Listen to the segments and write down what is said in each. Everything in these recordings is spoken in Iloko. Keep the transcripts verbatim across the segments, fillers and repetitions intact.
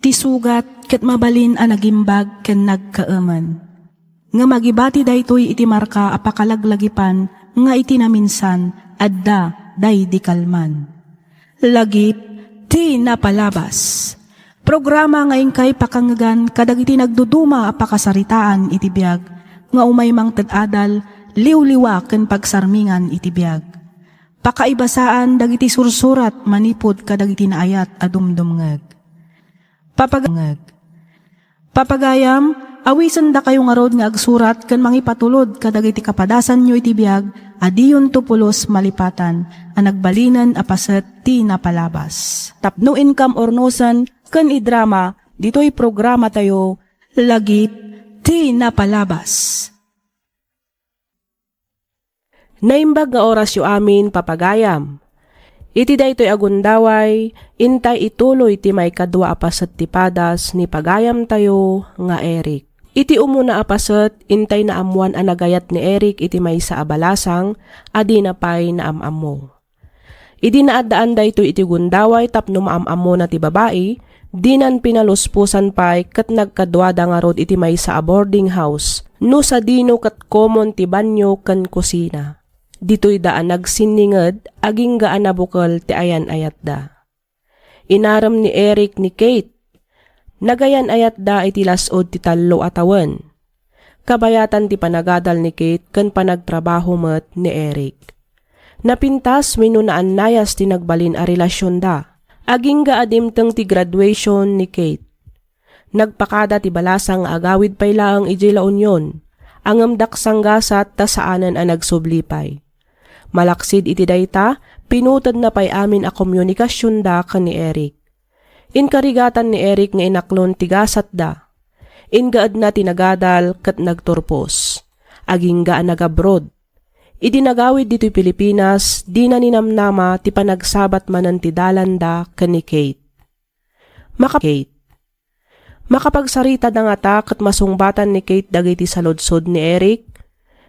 Ti sugat ket mabalin a nagimbag ken nagkaemen. Ngem agibati daytoy iti marka a pakalaglagipan nga iti naminsan adda daydi kalman. Lagip ti napalabas. Programa nga inkay pakangngegan kadagiti nagduduma a pakasaritaan iti biag nga umay mangted adal, liwliwa ken pagsarmingan iti biag. Pakaibasaan dagiti sursurat manipud kadagiti naayat a dumdumngeg. Papagayam, awisendakayo ngarud nga agsurat ken mangipatulod kadagiti kapadasanyo iti biag a diyonto pulos malipatan a nagbalinen a paset ti napalabas. Tapno inkam urnosen ken idrama ditoy programatayo, Lagip ti Napalabas. Naimbag nga orasyo amin, papagayam. Iti daytoy a gundaway, intay ituloy ti maikadua a paset ti padas ni pagayamtayo nga Eric. Iti umuna a paset, intay naammoan a nagayat ni Eric iti maysa a balasang a dina pay naam-ammo. Idi naaddaan daytoy iti gundaway tapno maam-ammona ti babai, dinan pinalusposan pay ket nagkaduada ngarud iti maysa a boarding house no sadino ket common ti banio ken kusina. Ditoyda a nagsinninged agingga a nabukel ti ayan-ayatda. Inarem ni Eric ni Kate. Nagayan-ayatda iti las-ud ti tallo a tawen. Kabayatan ti panagadal ni Kate ken panagtrabaho met ni Eric. Napintas wenno naannayas ti nagbalin a relasionda. Agingga a dimteng ti graduation ni Kate. Nagpakada ti balasang nga agawid pay laeng idiay La Union, ngem daksanggasat ta saanen a nagsubli pay. Malaksid iti dayta, pinutedna pay amin a komunikasionda ken ni Eric. Inkarigatan ni Eric nga inaklon ti gasatda. Ingaedna ti nagadal ket nagturpos. Agingga a nagabroad. Idi nagawid ditoy Pilipinas, dina ninamnama ti panagsabat manen ti dalanda ken ni Kate. Maka-, Kate. Makapagsarita'da ngata ket masungbatan ni Kate dagiti saludsod ni Eric.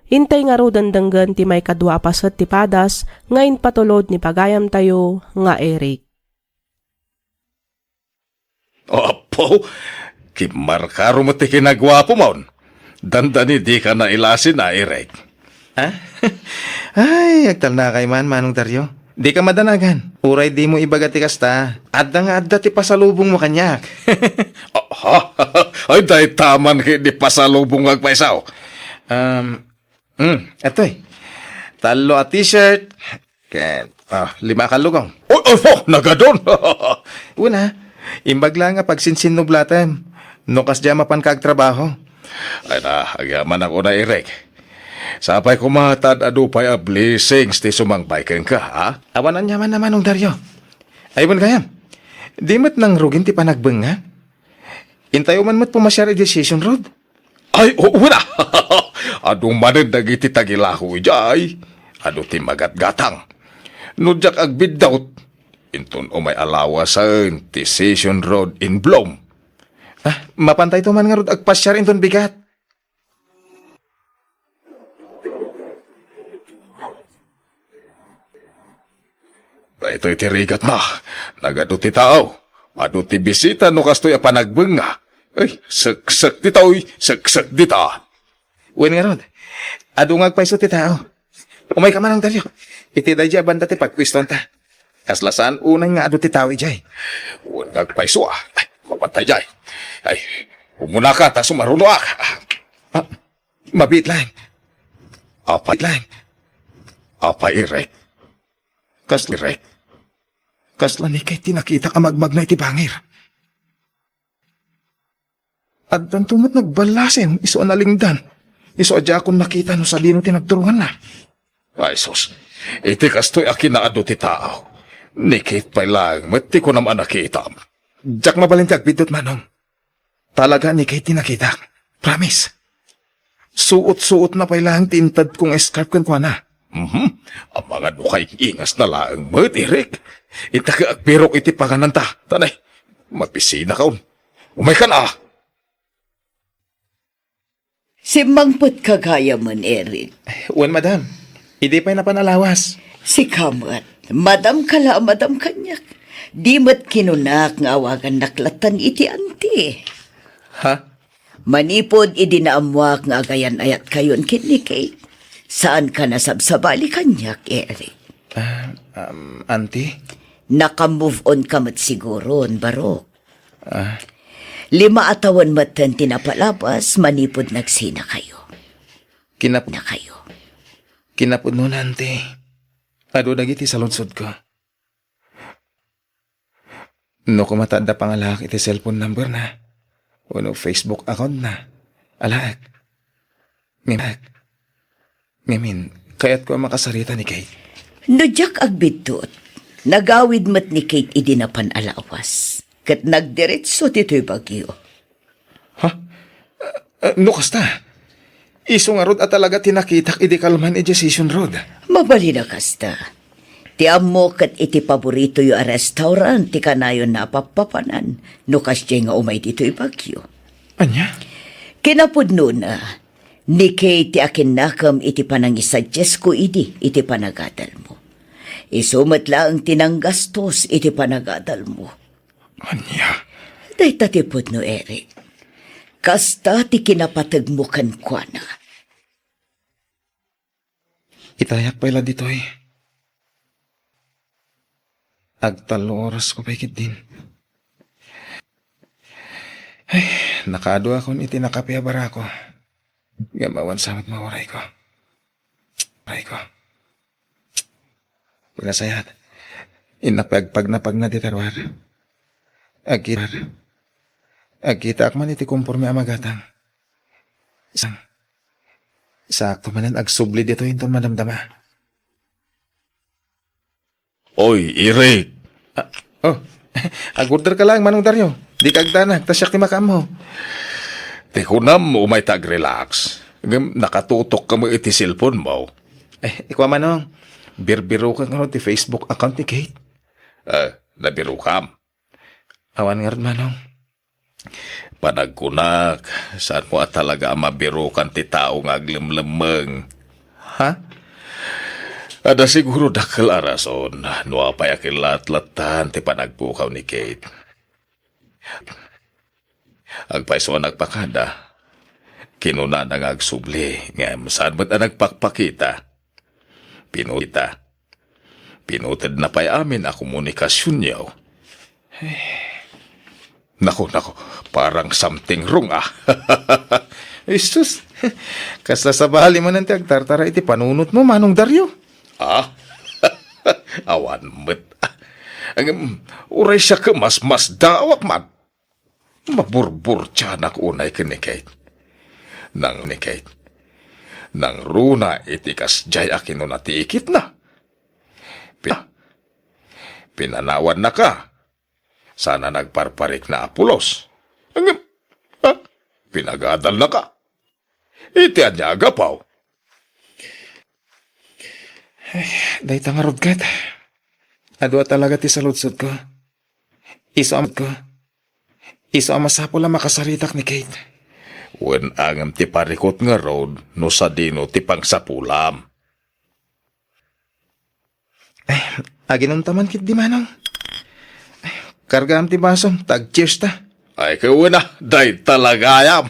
Intay ngaruden denggen ti maikadua a paset ti padas nga impatulod ni pagayamtayo nga Eric. Apo, kimmarkaro met ti kinaguapom. Dandani dika nailasin a, Eric. Ha? Ay, agtalnakay man, Manong Dario. Dika madanagan. Uray dimo ibaga ti kasta, adda nga adda ti pasalubongmo kaniak. Aha? Ay, dayta man ket di pasalubong nga agpayso. Um, hmm, atoy. Tallo a t-shirt, ken, ah, lima a kallugong. Oh, oh, oh, nagadon. Una, imbag la nga pagsinsinnublatem no kasdiay a mapanka agtrabaho. Ay na, agyamanak unay, Eric. Sapay koma ta ad-adu pay a blessings ti sumangpay kenka, ha? Awan aniaman a, Manong Dario. Ay, wen gayam, di met nangrugin ti panagbengnga. Intayo man met pumasiar idiay Session Road. Ay, oo na. Adu manen dagiti tagilaho idiay. Adu ti magatgatang. No diak agbiddut, inton umay a lawasen ti Session Road in bloom. Ah, mapantayto man ngarud agpasiar inton bigat. Daytoy ti rigatna. Nagadu ti tao. Adu ti bisita no kastoy a panagbengnga. Ay, seksek ditoy, seksek dita. Wen ngarud, adu nga agpayso ti tao. Umayka, Manong Dario. Iti daydiay a banda ti pagpuestoanta. Kasla saan unay nga adu ti tao idiay. Wen nga agpayso, ah. Ay, mapantay diay. Ay, umunaka ta sumarunoak. Ah, mabiit laeng. Apay laeng. Apay, Eric. Kasla, Eric. Kasla ni Kate ti nakitak a magmagna iti bangir. Addanto met nagballasen isu a nalingdan, isu a diakon nakita no sadino ti nagturonganna. Ay, sus, iti kastoy a kinaadu ti tao, ni Kate pay laeng met ti kunam a nakitam. Diak mabalin ti agbiddut, Manong. Talaga ni Kate ti nakitak. Promise. Suot-suotna pay laeng ti intedko nga scarf kenkuana. Mhm. Amangan no kaing-ingasna laeng met, Eric. Intak agpirok iti pangananta. Tanay, mapisinaka on. Umaykan a. Simmangpetka gayamen, Eric. Wen, madam. Idi pay napan a lawas. Sika met, madam ka la a madam kaniak. Di met kinunak nga awagannak lattan iti Ti. Ha? Manipud idi naammuak nga agayan-ayatkayon ken ni Kate, saanka a sabsabali kaniak, Eric. Ah, um, Auntie? Naka-move on ka met siguron, Barok. Ah. Lima a tawen metten ti napalabas manipud nagsinakayo. Kinap-, nakayo. Kinapudno, Auntie. Adu dagiti saludsodko. No koma ta adda pangalaak iti cellphone number na, wenno Facebook account na, alaek. Ngem-, ngamin, kayatko a makasarita ni Kate. No diak agbiddut, nagawid met ni Kate idi napan a lawas, ket nagdiretso ditoy Baguio. Ha? Ah, no kasta, isu ngarud a talaga ti nakitak idi kalman idiay Session Road. Mabalin a kasta. Ti ammo ket iti paboritoyo a restaurant ti kanayon a pappapanan no kasdiay nga umay ditoy Baguio. Ania? Kinapudnona, ni Kate ti akinnakem iti panangisuggestko idi iti panagadalmo. Isu met laeng ti nanggastos iti panagadalmo. Ania? Dayta ti pudno, Eric. Kasta ti kinapategmo kenkuana. Itayak pay la ditoy. Agtallo orasko pay ketdin. Ay, nakaduakon iti nakape a barako. Ngem awan sa met maurayko. Urayko. Pinasayat. Innak pay agpagnapagna ti taruar. Agkit-, agkitaak man iti komporme a magatang. Sang-, sakto manen agsubli ditoy inton madamdama. Oy, Eric! Ah, oh, ag-order ka laeng, Manong Dario. Dika agdanag, ta siak ti makaammo. Ti kunam, umay ta ag-relax. Ngem nakatutok ka met iti cellphone mo. Eh, ikua, Manong, birbirokan ngarud ti Facebook account ni Kate. Eh, nabirokam? Awan ngarud, Manong. Panagkunak, saanmo a talaga a mabirokan ti tao nga aglemlemmeng. Ha? Adda siguro dakkel a rason no apay a kinlatlattan ti panagpukaw ni Kate. Agpayso a nagpakada, kinunana nga agsubli, ngem saan met a nagpakpakita. Pinuta. Pinutedna pay amin a komunikasionyo. Naku, naku, parang something wrong, ah. Jesus, kasla sabali manen ti agtartara iti panunotmo, Manong Dario. Ah? Awan met. Ngem, uray siak masmasdaawak man. Maburburtianak unay ken ni Kate. Nang ni Kate. Nangruna iti kasdiay a kinuna ti ikitna. Pi-, pinanawannaka. Sana nagparparikna a pulos. Ngem, ha? Pinagadalnaka. Iti ania a gapu? Ay, dayta ngarud ket. Adu a talaga ti saludsodko. Isu a, isu a masapul a makasaritak ni Kate. Wen angem ti parikut ngarud no sadino ti pangsapulam. Ay, aginumta man ketdi, Manong. Ay, kargaam ti basom, ta ag-cheers ta. Ay, kauna, dayta la gayam.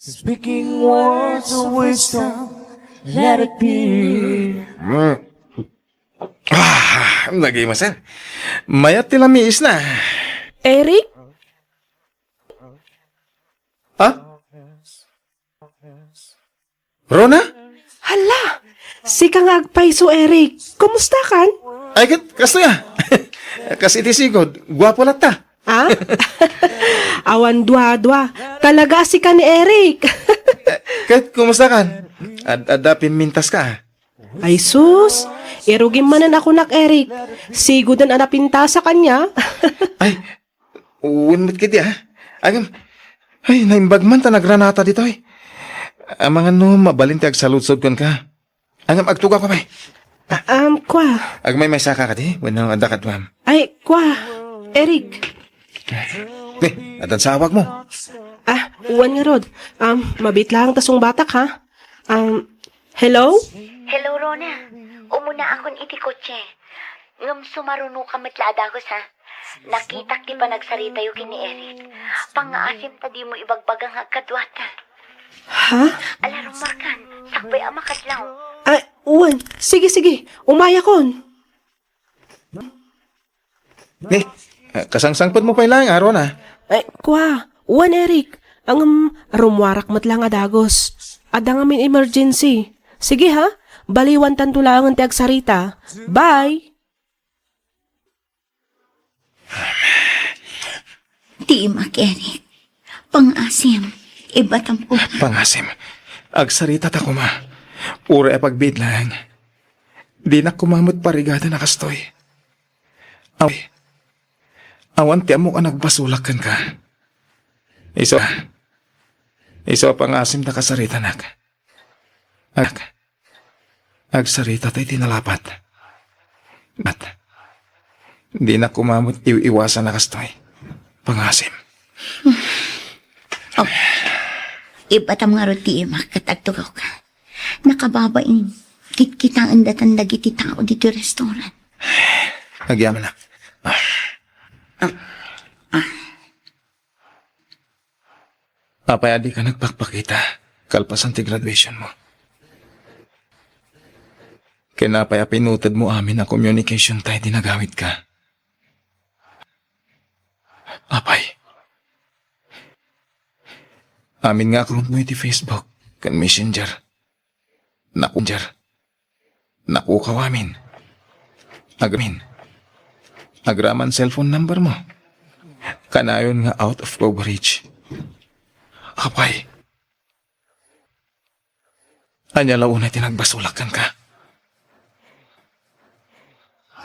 Speaking words of wisdom, let it be. Ah, nagimasa. Mayat ti lamiisna. Eric? Ha? Rona? Hala! Sika nga agpayso, Eric. Kumusta kan? Ay, ket, kastoy a. Kas iti sigud, guapo latta. Ah? Awan dua-dua. Talaga a sika ni Eric. Eh, ket, kumusta kan? Ad-, adda pimmintas ka, ah. Ay sus, irugim manen a kunak, Eric. Siguden a napintasak ania. Ay, wen met ketdi, ah. Agam, ay, naimbag man ta nagranata ditoy. Amangan no mabalin ti agsaludsod kenka. Agam, agtugaw ka pay. Ah, um, kua. Agmaymaysa ka kadi, wenno adda kaduam? Ay, kua. Eric. Eh, addan sa awag mo. Ah, wen ngarud. Um, mabiit lang ta sungbatak, ha? Um, hello? Hello, Rona. Umunaakon iti kotse. Ngem sumarunoka met la a dagus, ha? Nakitak ti panagsaritayo ken ni Eric. Pangngaasim ta dimo ibagbaga nga agkaduata. Ha? Ala, rummuarkan. Sakbay a makadlaw. Ay, wen. Sige, sige. Umayakon. Ni, ah, kasangsangpetmo pay laeng, Aaron, ah. Ay, kua. Wen, Eric. Ngem, rummuarak met laeng a dagus. Adda ngamin emergency. Sige, ha? Baliwantanto laengen ti agsarita. Bye! Ti imak, Eric. Pangngaasim. Ibatam ko. Pangngaasim. Agsarita ta koma. Uray a pagbiit laeng. Dinak koma met parigadan a kastoy. Aw-, awan ti ammok a nagbasolak kenka. Isu, isu a pangngaasim ta kasaritanak. Ag-, agsarita ta iti nalapat. Mat. Dinak koma met iw-iwasan a kastoy. Pangngaasim. Oh. Ibatam ngarud ti imak ket agtugawka. Nakababain. Kitkitaendatan dagiti tao ditoy restaurant. Agyamanak. Ah. Ah. Ah. Apay a dika nagpakpakita kalpasan ti graduation mo? Ken apay a pinutedmo amin a communication ta idi nagawidka? Apay, amin nga account mo iti Facebook ken Messenger. Naku, Jer. Nakukaw amin. Agraman. Agraman cellphone number mo. Kanayon nga out of coverage. Apay. Ania la unay ti nagbasolak kenka?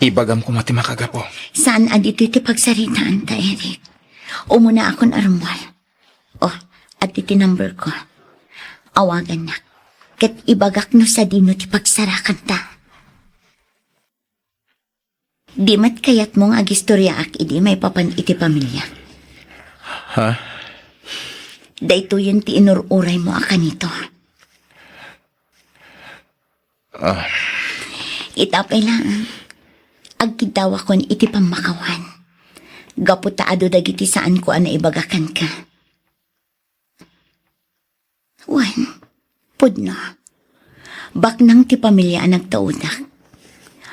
Ibagam koma ti makagapu. Saan a ditoy ti pagsaritaanta, Eric. Umunaakon a rummuar. Oh, adtoy ti number ko. Awagannak. Ket ibagak no sadino ti pagsarakanta. Di met kayatmo nga agistoriaak idi maipapan iti pamilya? Ha? Daytoyen ti inur-uraymo a kanito. Ah. Ita pay laeng, agkiddawakon iti pammakawan. Gapu ta adu dagiti saanko a naibaga kenka. Wen, pudno. Baknang ti pamilya a nagtaudak.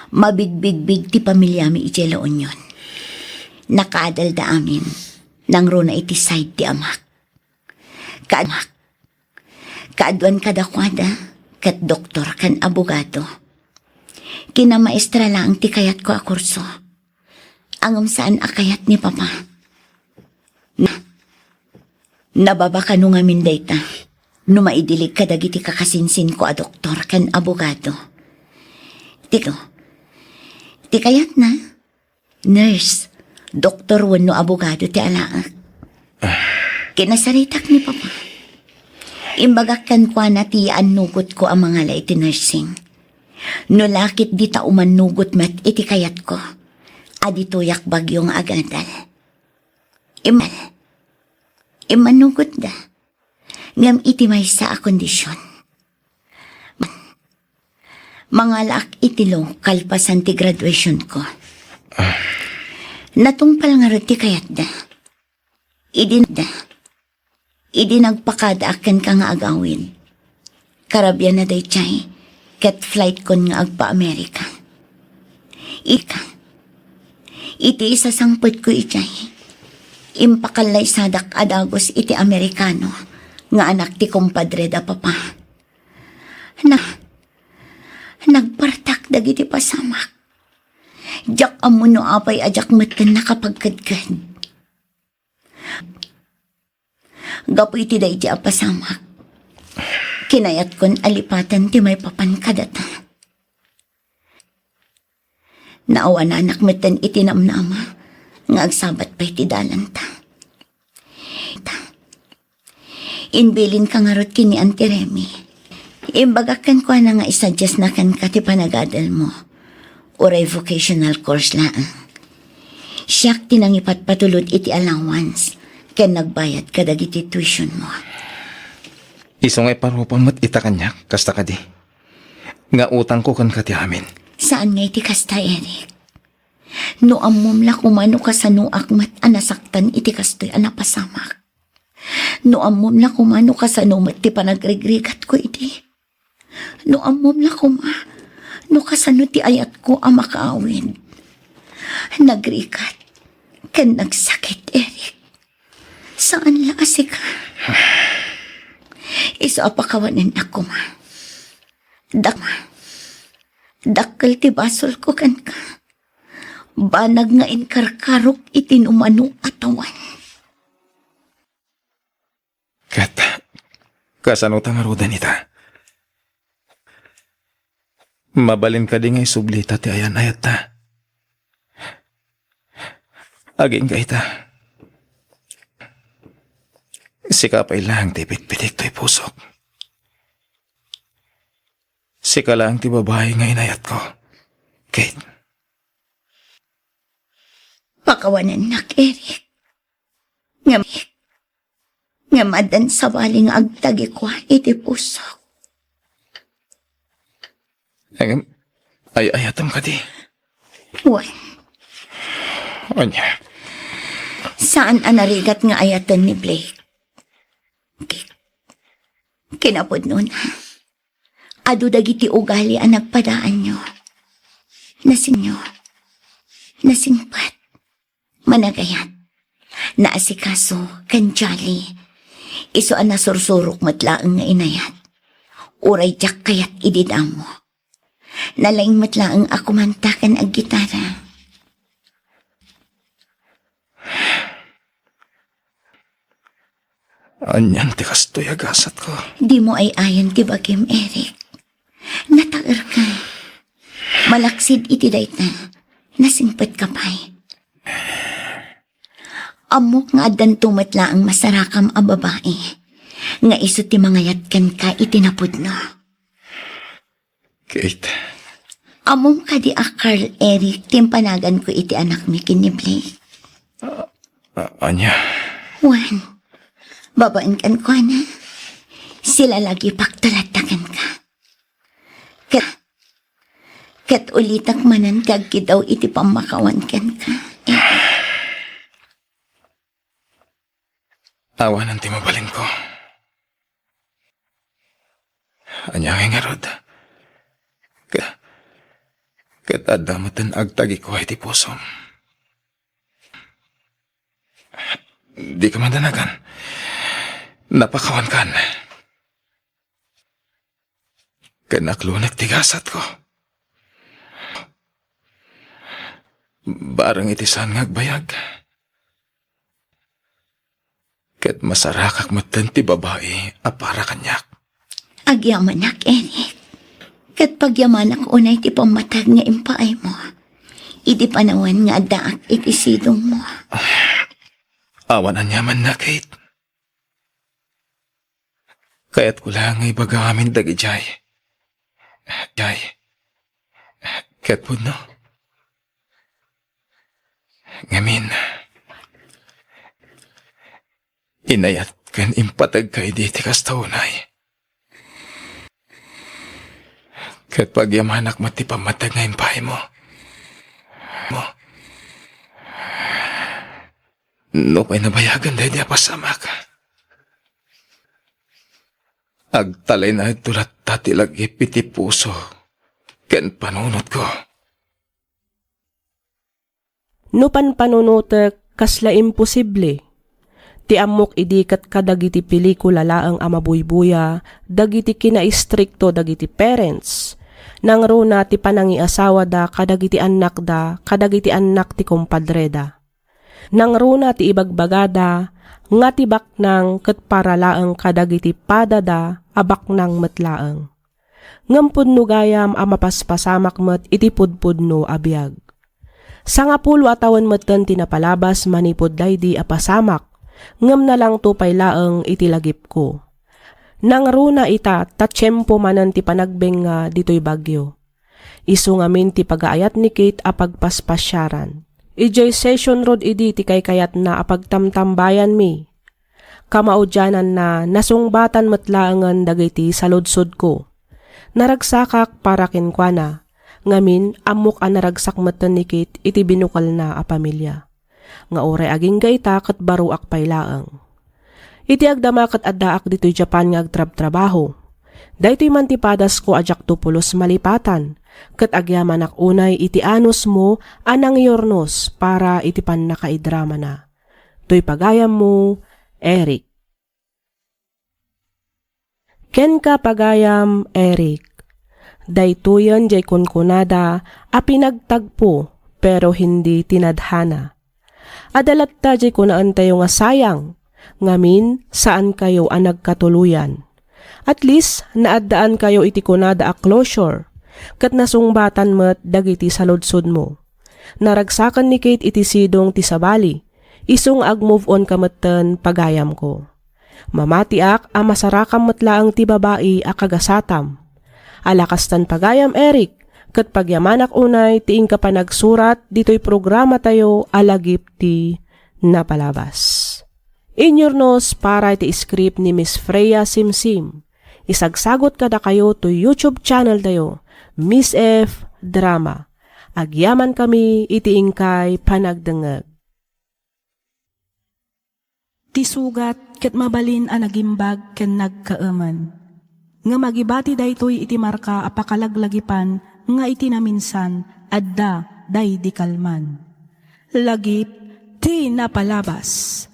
Mabigbigbig ti pamilyami idiay La Union. Nakaadalda amin, nangruna iti side ti amak. Kaamak. Kaaduan kadakuada, ket doktor ken abogado. Kinamaestra laeng ti kayatko a kurso. Ngem saan a kayat ni Papa. Na, nababa kano ngamin dayta, no maidilig kadagiti kakasinsinko a doktor ken abogado. Ti, ti kayatna, nurse, doktor wenno abogado ti alaek. Kinasaritak ni Papa. Imbagak kenkuana ti yaannugotko a mangala iti nursing. No la ket dita umannugot met iti kayatko, a ditoyak bagyo nga agadal. Im-, immannugotda. Ngem iti maysa a kondision. Mangalaak iti law kalpasan ti graduationko. Natungpal ngarud ti kayatda. Idi, idi nagpakadaak kenka nga agawid, karabianna daydiay, ket flightkon nga agpa-Amerika. Ika, iti isasangpetko idiay, impakalaysadak a dagus iti Amerikano nga anak ti kumpadre da Papa. Na, nagpartak dagiti pasamak. Diak ammo no apay a diak metten nakapagkedked. Gapu iti daydi a pasamak, kinayatkon a lipaten ti maipapan kadata. Naawananak metten iti namnama nga agsabat pay ti dalanta. Ta, imbilinka ngarud ken ni Auntie Remy. Imbagak kenkuana nga isadiasna kenka ti panagadalmo. Uray vocational course laeng. Siak ti nangipatpatulod iti allowance ken nagbayad kadagiti tuitionmo. Isu nga iparupam met ita kaniak, kasta kadi? Nga utangko kenka ti amin. Saan nga iti kasta, Eric. No ammom la koma no kasanoak met a nasaktan iti kastoy a napasamak. No ammom la koma no kasano met ti panagrigrigatko idi. No ammom la koma no kasano ti ayatko a makaawid. Nagrigat ken nagsakit, Eric. Saan la a sika. Isu a pakawanennak koma. Dak-, dakkel ti basolko kenka. Banag nga inkarkarok iti numano a tawen. Ket, kasano ta ngaruden ita? Mabalin kadi nga isublita ti ayan-ayatta? Agingga ita. Sika pay laeng ti pitpitik toy pusok. Sika laeng ti babai nga inayatko, Kate. Pakawanennak, Eric. Ngem, ngem addan sabali nga agtagikua iti pusok. Ngem, ay-ayatem kadi? Wen. Ania? Saan a narigat nga ayaten ni Blake. Ki-, kinapudnona. Adu dagiti ugali a nagpadaanyo. Nasinyo. Nasingpet. Managayat. Naasikaso ken jolly. Isu a nasursurok met laeng nga inayat. Uray diak kayat idi damo. Nalaing met laeng a kumanta ken aggitara. Anian ti kastoy a gasatko? Dimo ay-ayan ti bagim, Eric. Nataerka. Malaksid iti dayta, nasingpetka pay. Ammok nga addanto met laeng masarakam a babai nga isu ti mangayat kenka iti napudno. Kate. Ammom kadi a Carl Eric ti impanaganko iti anakmi ken ni Blake? A-, ania? Wen, babaen kenkuana. Silalagipak talatta kenka. Ket, ket ulitak manen ti agkidaw iti pammakawan kenka. Awanen ti mabalinko. Ania ngay ngarud? Ka-, ket adda metten agtagikua iti pusom. Dika madanagan. Napakawankan. Ken naklonek ti gasatko. Bareng iti saan nga agbayag. Ket masarakak metten ti babai a para kaniak. Agyamanak, Eric. Ket pagyamanak unay ti pammateg nga impaaymo idi panawen nga addaak iti sidongmo. Awan aniamanna, Kate. Kayatko la nga ibaga amin dagidiay. Diay. Ket pudno. Ngamin, inayat ken impategka idi ti kasta unay. Ket pagyamanak met ti pammateg nga impaaymo. Mo. Nupay nabayagan daydi a pasamak, agtalinaedto latta ti lagip iti puso ken panunotko. No panpanunotek, kasla imposible. Ti ammok idi ket kadagiti pelikula laeng a mabuybuya dagiti kinaistrikto dagiti parents. Nangruna ti panangiasawada kadagiti annakda kadagiti annak ti kumpadreda. Nangruna ti ibagbagada nga ti baknang ket para laeng kadagiti padada a baknang met laeng. Ngem pudno gayam a mapaspasamak met iti pudpudno a biag. Sangapulo a tawen metten ti napalabas manipud daydi a pasamak, ngem nalangto pay laeng iti lagipko. Nangruna ita ta tiempo manen ti panagbengnga ditoy Baguio. Isu ngamin ti pagaayat ni Kate a pagpaspasiaran. Idiay Session Road idi ti kaykayatna a pagtamtambayanmi. Kamaudiananna, nasungbatan met laengen dagiti saludsodko. Naragsakak para kenkuana, Ngamin, ammok a naragsak metten ni Kate iti binukelna a pamilia, nga uray agingga ita ket baruak pay laeng. Iti agdama ket addaak ditoy Japan nga agtrabtrabaho. Daytoy man ti padasko a diakto pulos malipatan, ket agyamanak unay iti anusmo a nangyurnos para iti pannakaidramana. Toy pagayammo, Eric. Kenka, pagayam, Eric. Daytoyen diay kunkunada a pinagtagpo, pero hindi tinadhana. Adda latta diay kunaentayo nga sayang, ngamin, saankayo a nagkatuloyan. At least, naaddaankayo iti kunada a closure, ket nasungbatan met dagiti saludsodmo. Naragsaken ni Kate iti sidong ti sabali, isu nga ag-move on ka metten, pagayamko. Mamatiak a masarakam met laeng ti babai a kagasatam. Ala kastan, pagayam Eric, ket pagyamanak unay ti inka panagsurat ditoy programatayo a Lagip ti Napalabas. Inyurnos para iti script ni Miss Freya Simsim. Isagsagot kadakayo toy YouTube channel tayo, Miss F Drama. Agyamankami iti inkay panagdengngeg. Ti sugat ket mabalin a nagimbag ken nagkaemen. Ngem agibati daytoy iti marka a pakalaglagipan nga iti naminsan, adda daydi kalman. Lagip ti Napalabas.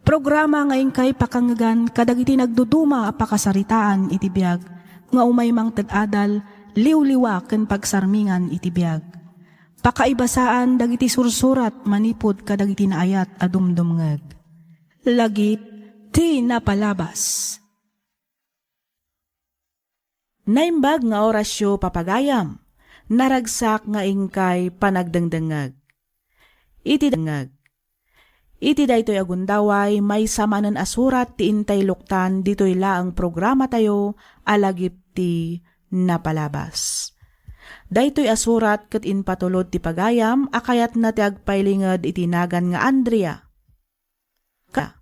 Programa nga inkay pakangngegan kadagiti nagduduma a pakasaritaan iti biag nga umay mangted adal, liwliwa ken pagsarmingan iti biag. Pakaibasaan dagiti sursurat manipud kadagiti naayat a dumdumngeg. Lagip ti Napalabas. Naimbag nga orasyo, papagayam. Naragsak nga inkay panagdengdengngeg. Iti dengngeg. Iti daytoy a gundaway, maysa manen a surat ti intay luktan ditoy laeng programatayo a Lagip ti Napalabas. Daytoy a surat ket impatulod ti pagayam a kayatna ti agpailinged iti nagan nga Andrea. Ka-,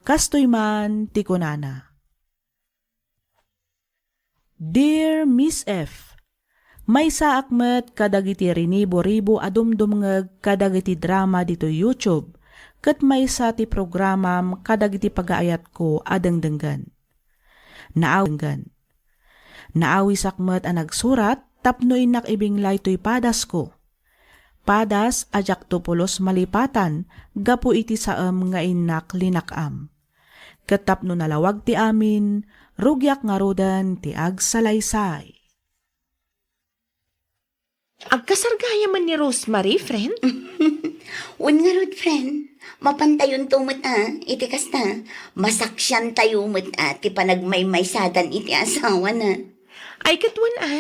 kastoy man ti kunana. Dear Miss F, maysaak met kadagiti rinibo-ribo a dumdumngeg kadagiti drama ditoy YouTube, ket maysa ti programam kadagiti pagaayatko a dengdenggen. Naaw-, naawisak met a nagsurat tapno innak ibinglay toy padasko. Padas a diakto pulos malipatan gapu iti saem nga innak linak-am. Ket tapno nalawag ti amin, rugiak ngaruden ti agsalaysay. Agkasar gayamen ni Rosemary, friend? Wen ngarud, friend. Mapantayonto met a, iti kasta, masaksiantayo met a ti panagmaymaysadan iti asawana. Ay, ket wen a.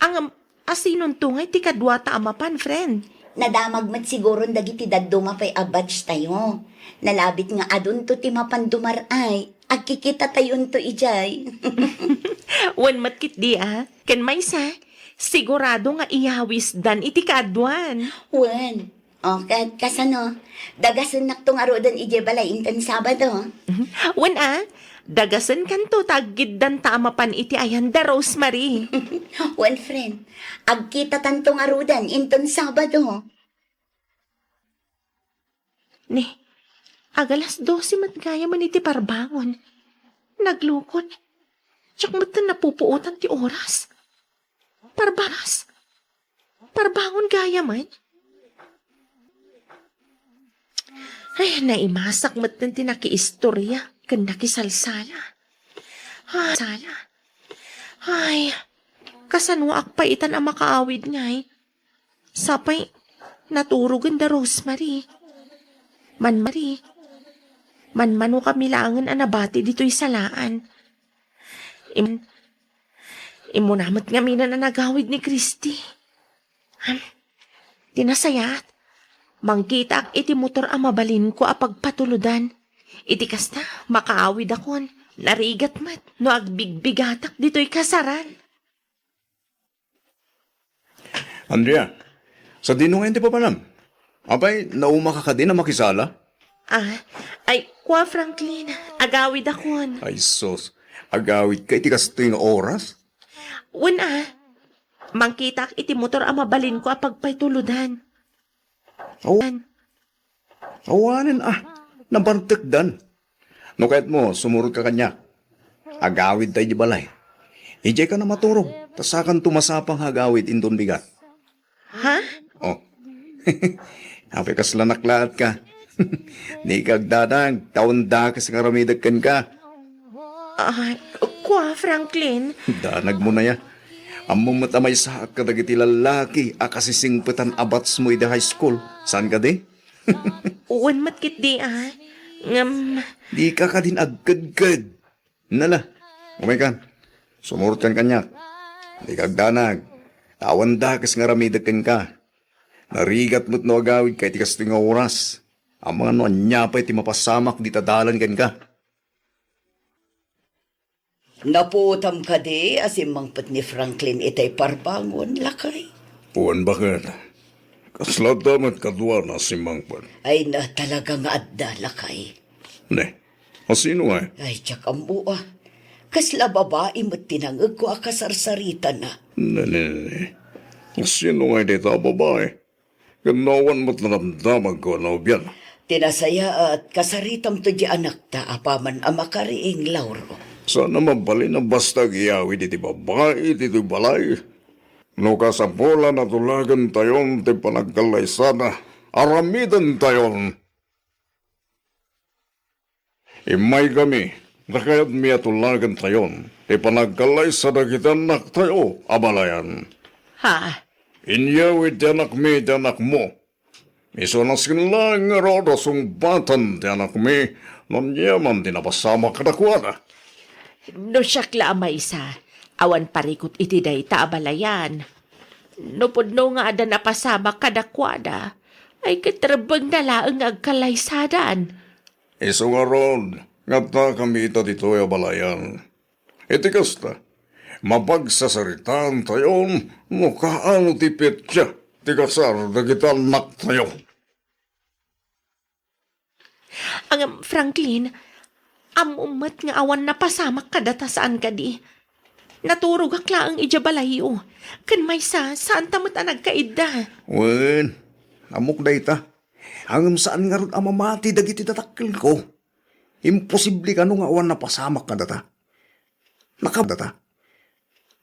Ang, Asinonto ngay ti kaduata a mapan, friend? Nadamag met siguron dagiti dadduma pay a batch tayo. Nalabit nga adunto ti mapan dumar-ay. Agkikitatayonto idiay. Wen met ketdi a. Ken maysa, sigurado nga iyawisdan iti kaaduan. Wen. O, ket kasano? Dagasennakto ngaruden idiay balay inton Sabado. Mhm. Wen a, dagasenkanto ta aggiddanta a mapan iti ayan da Rosemary. Wen, friend, agkitatanto ngaruden inton Sabado. Ni, agalas dose met gayamen iti parbangon. Naglukon. Diak metten napupuotan ti oras. Parbangas. Parbangon gayamen. Ay, naimasak metten ti nakiistorya ken nakisalsala. Ay, sala. Ay, kasanoak pay itan a makaawid ngay? Sapay, naturogen da Rosemary. Man-, Mary. Manmanokami laengen a nabati ditoy salaan. Im-, immuna met ngamin a nagawid ni Christy. Ham, ti nasayaat, mangkitaak iti motor a mabalinko a pagpatulodan. Iti kasta, makaawidakon. Narigat met no agbigbigatak ditoy kasaran. Andrea, sadino ngayon ti papanam? Apay, naumaka kadi a makisala? Ah, ay, kua, Franklin, agawidakon. Ay, sus. Agawidka iti kastoy nga oras? Wen a. Mangkitaak iti motor a mabalinko a pagpaytuludan. Aw-, awanen a, nabartekdan. No kayatmo, sumurotka kaniak. Agawidta idiay balay. Idiay ka na maturog, ta sakanto masapang nga agawid inton bigat. Ha? Oh. Apay kasla naklaat ka. Dika agdanag, ta awan dakes nga aramidek kenka. Ah, kua, Franklin. Danag mo na ya. Ammom met a maysaak kadagiti lallaki a kasisingpetan a batch mo idi high school. Saan kadi? Wen met ketdi, ah. Ngem, dika kadin agkedked. Nala, umaykan. Sumurotkan kaniak. Dika agdanag. Ta awan dakes nga aramidek kenka. Narigat met no agawidka iti kastoy nga oras. Amangan no ania pay ti mapasamak dita dalan kenka. Napuotam kadi a simmangpet ni Franklin itay parbangon, lakay? Wen, baket. Kasla adda met kaduana a simmangpet. Ay na, talaga nga adda, lakay. Ne, asino ngay? Ay, diak ammo a. Kasla babai met ti nangegko a kasarsaritana. Ne, ne, ne, ne. Asino ngay dayta a babai? Ken no awan met nadamdamagko a nobiana. Ti nasayaat, kasaritamto diay anakta apaman a makariing, Lauro. Saan a mabalin a basta agyawid iti babai ditoy balay. No kasapulan a tulagentayon ti panagkallaysada, aramidentayon. Immaykami, ta kayatmi a tulagentayon ti panagkallaysa dagiti annaktayo a balayan. Ha? Inyawid ti anakmi iti anakmo. Isu a nasken laeng ngarud a sungbatan ti anakmi no ania man ti napasamak kadakuada. No siak la a maysa, awan parikut iti dayta a balayan. No pudno nga adda napasamak kadakuada, ay ket rebbengna laeng nga agkallaysadan. Isu ngarud, nga adda kami ita ditoy a balayan. Iti kasta, mapagsasaritaantayon no kaano ti petsa ti kasar dagiti annaktayo. Ngem, Franklin, ammom met nga awan napasamak kadata, saan kadi? Naturogak laeng idiay balayyo, ken maysa, saanta met a nagkaidda. Wen, ammok dayta. Ngem saan ngarud a mamati dagiti dadakkelko. Imposible kano nga awan napasamak kadata. Nakabata.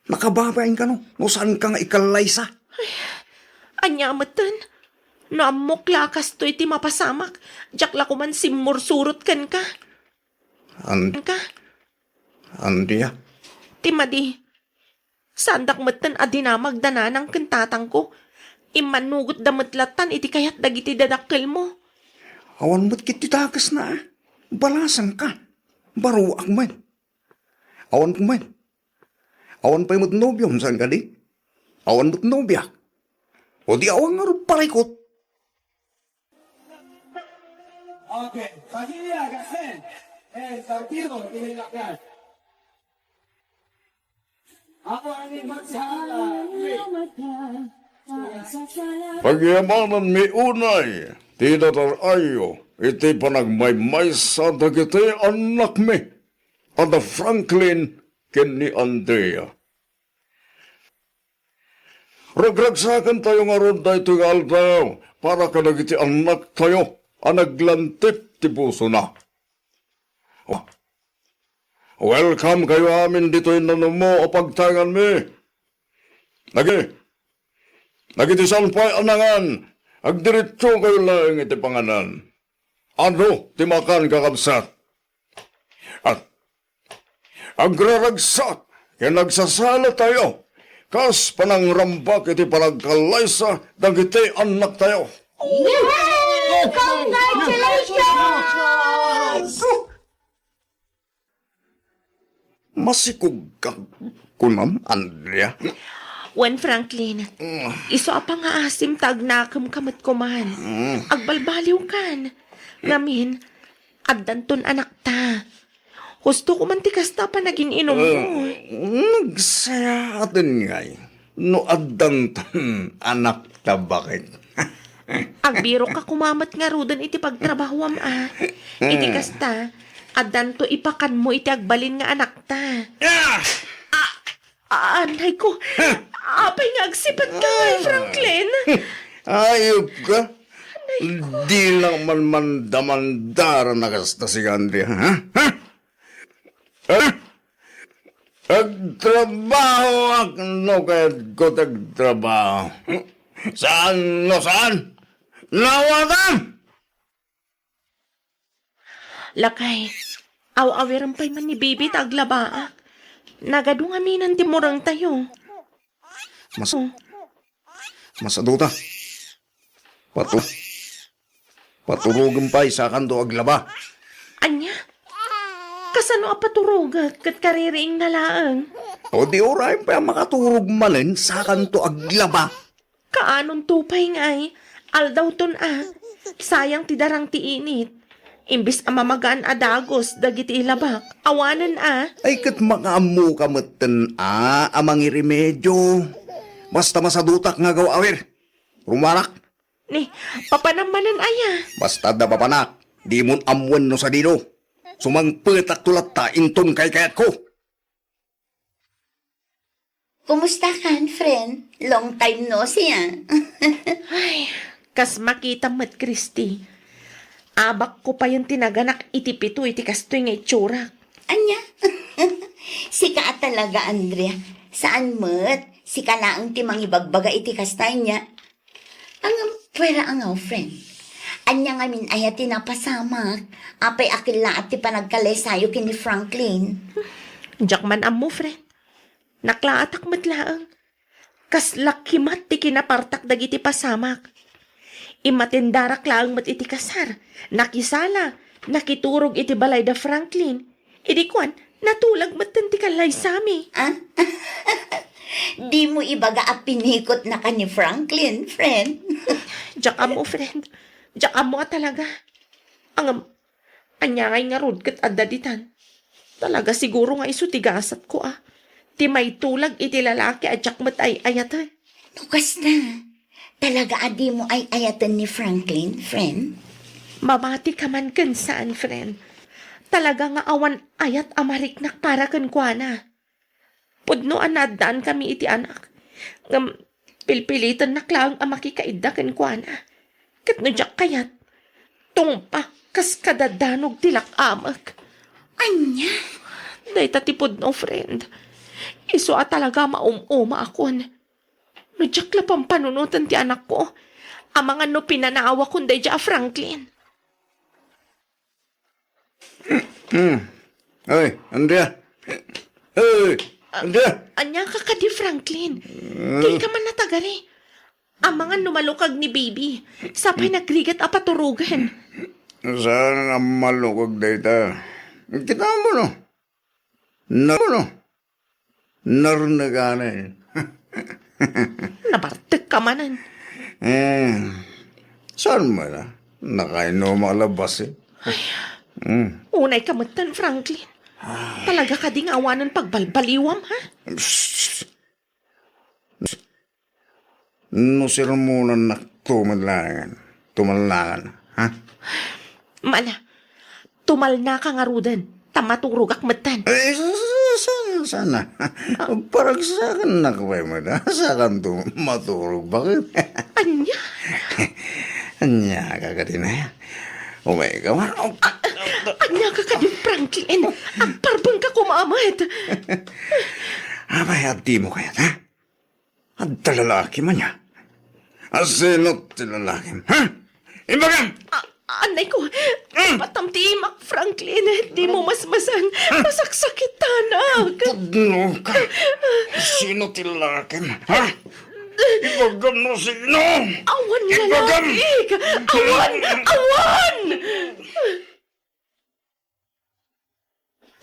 Nakababain kano no saanka nga ikallaysa. Ania metten? No ammok la a kastoy ti mapasamak, diak la koman simmursurot kenka. An-, kenka? Andia? Ti madi, saandak metten a dinamag da nanang ken tatangko. Immannugotda met lattan iti kayat dagiti dadakkelmo. Awan met ket ti dakesna, a. Balasanka. Baruak met. Awan met. Awan pay met nobiom, saan kadi? Awan met nobiak. O di awan ngarud parikut. Okay, pamilya, Gasen, el partido, tiene la clave. Ako ang magsasala. Pagyamananmi unay ti natar-ayo iti panagmaymaysa dagiti annakmi, a da Franklin ken ni Andrea. Ragragsakentayo ngarud daytoy nga aldaw para kadagiti annaktayo a naglantip ti pusona. Welcome kayo amin ditoy nanumo a pagtaenganmi. Nagi-, dagiti saan pay a nangan, agdiretso kayo laeng iti panganan. Adu ti makan, kakabsat? At agraragsak ken agsasala tayo kas panangrambak iti panagkallaysa dagiti annaktayo. Yay! Congratulations! Masikog ka, kunam, Andrea? Wen, Franklin, mm, isu a pangaasim ta agnakemka met koman. Mm. Agbalbaliwkan. Ngamin, addanton anakta. Husto koman ti kasta a panagin-inummo. Eh, nagsayaaten ngay no addanton anakta, baket. Agbirokka koma met ngaruden iti pagtrabahoam, a. Iti kasta, addanto ipakanmo iti agbalin nga anakta. Ah! Ah, anay ko. Apay nga agsipatkayo, Franklin? Ayupka. Dinak man mandamandara a kasta, sika, Andrea, ha? Ha? Ha? Agtrabahoak no kayatko ti agtrabaho. Saan no saan? Nawatam! Lakay, aw-awirem pay man ni Bibi ta aglabaak. Nagadu ngamin ti murengtayo. Mas-, masaduta. Patu-, paturogem pay, sakanto aglaba. Ania? Kasano a paturogek ket kaririingna laeng? O di uray pay a makaturog manen, sakanto aglaba. Kaanonto pay ngay, aldawton a. Sayang ti darang ti init. Imbes a mamagaan a dagus dagiti ilabak, awanen a. Ay, ket makaammoka metten a, a mangiremedio. Basta masadutak nga agaw-awir. Rumarak. Ni, papanam manen aya? Basta adda papanak, dimon ammoen no sadino. Sumangpetakto latta inton kaykayatko. Kumusta kan, friend? Long time no see, ah. Ay, kas makita met, Christy. Abakko payen ti naganak iti pito iti kastoy nga itsurak. Ania? Sika a talaga, Andrea. Saan met? Sika laeng ti mangibagbaga iti kasta, ania? Ngem, puera a nga, friend. Ania ngamin aya ti napasamak? Apay a kellaat ti panagkallaysayo ken ni Franklin? Diak man ammo, friend. Naklaatak met laeng. Kasla kimat ti kinapartak dagiti pasamak. Immatendarak laeng met iti kasar. Nakisala, nakiturog iti balay da Franklin. Idi kuan, natulag metten ti kallaysami. Ah? Dimo ibaga a pinikotnaka ni Franklin, friend? Diak ammo, friend. Diak ammo a talaga. Ngem, ania ngay ngarud ket adda ditan? Talaga siguro nga isu ti gasatko a. Ti maitulag iti lalaki a diak met ay-ayaten. No kasta, talaga a dimo ay-ayaten ni Franklin, friend? Mamati ka man ken saan, friend. Talaga nga awan ayat a mariknak para kenkuana. Pudno a naaddaankami iti anak. Ngem pilpilitennak laeng a makikaidda kenkuana. Ket no diak kayat, tungpak kas kadadanog ti lak-amek. Ania? Dayta ti pudno, friend. Isu a talaga maum-umaakon. No diak la pampanunoten ti anakko, amangan no pinanawakon daydiay a Franklin. Hmm. Oy, Andrea. Oy, Andrea. Ania ka kadi, Franklin? Hmm. Dika man natagari. Amangan no malukag ni Bibi. Sapay nagrigat a paturogen. Saan a malukag dayta? Kita mo, no? Na, no? Narneganen. Nabartek ka manen. Eh, saan man a? Nakainom a labas, eh. Ay, hmm. Unay ka metten, Franklin. Ay. Talaga kadi nga awanen pagbalbaliwam, ha? Psst. No sermonannakto met laengen, tumalnakan, ha? Mana, tumalnaka ngaruden, ta maturogak metten. Eh, sa-, sa-, sana, sana. Ah. Paragsakannak pay met, ha? Sakanto maturog, baket? Ania? Ania ka kadin, ha? Umay ka man. Ah, ania ka kadin, Franklin? Agparbeng ka koma met. Apay, adda mo kayat, ha? Adda lalaki man ya. Asino ti lalakim, ha? Ibagam! A-, anay ko, hmm. Patam ti imak, Franklin. Di mo masmasan. Pasaksakitanak. Pudno ka. Sino ti lalakim, ha? Ibagam no sino. Awan lalaki. Awan! Awan!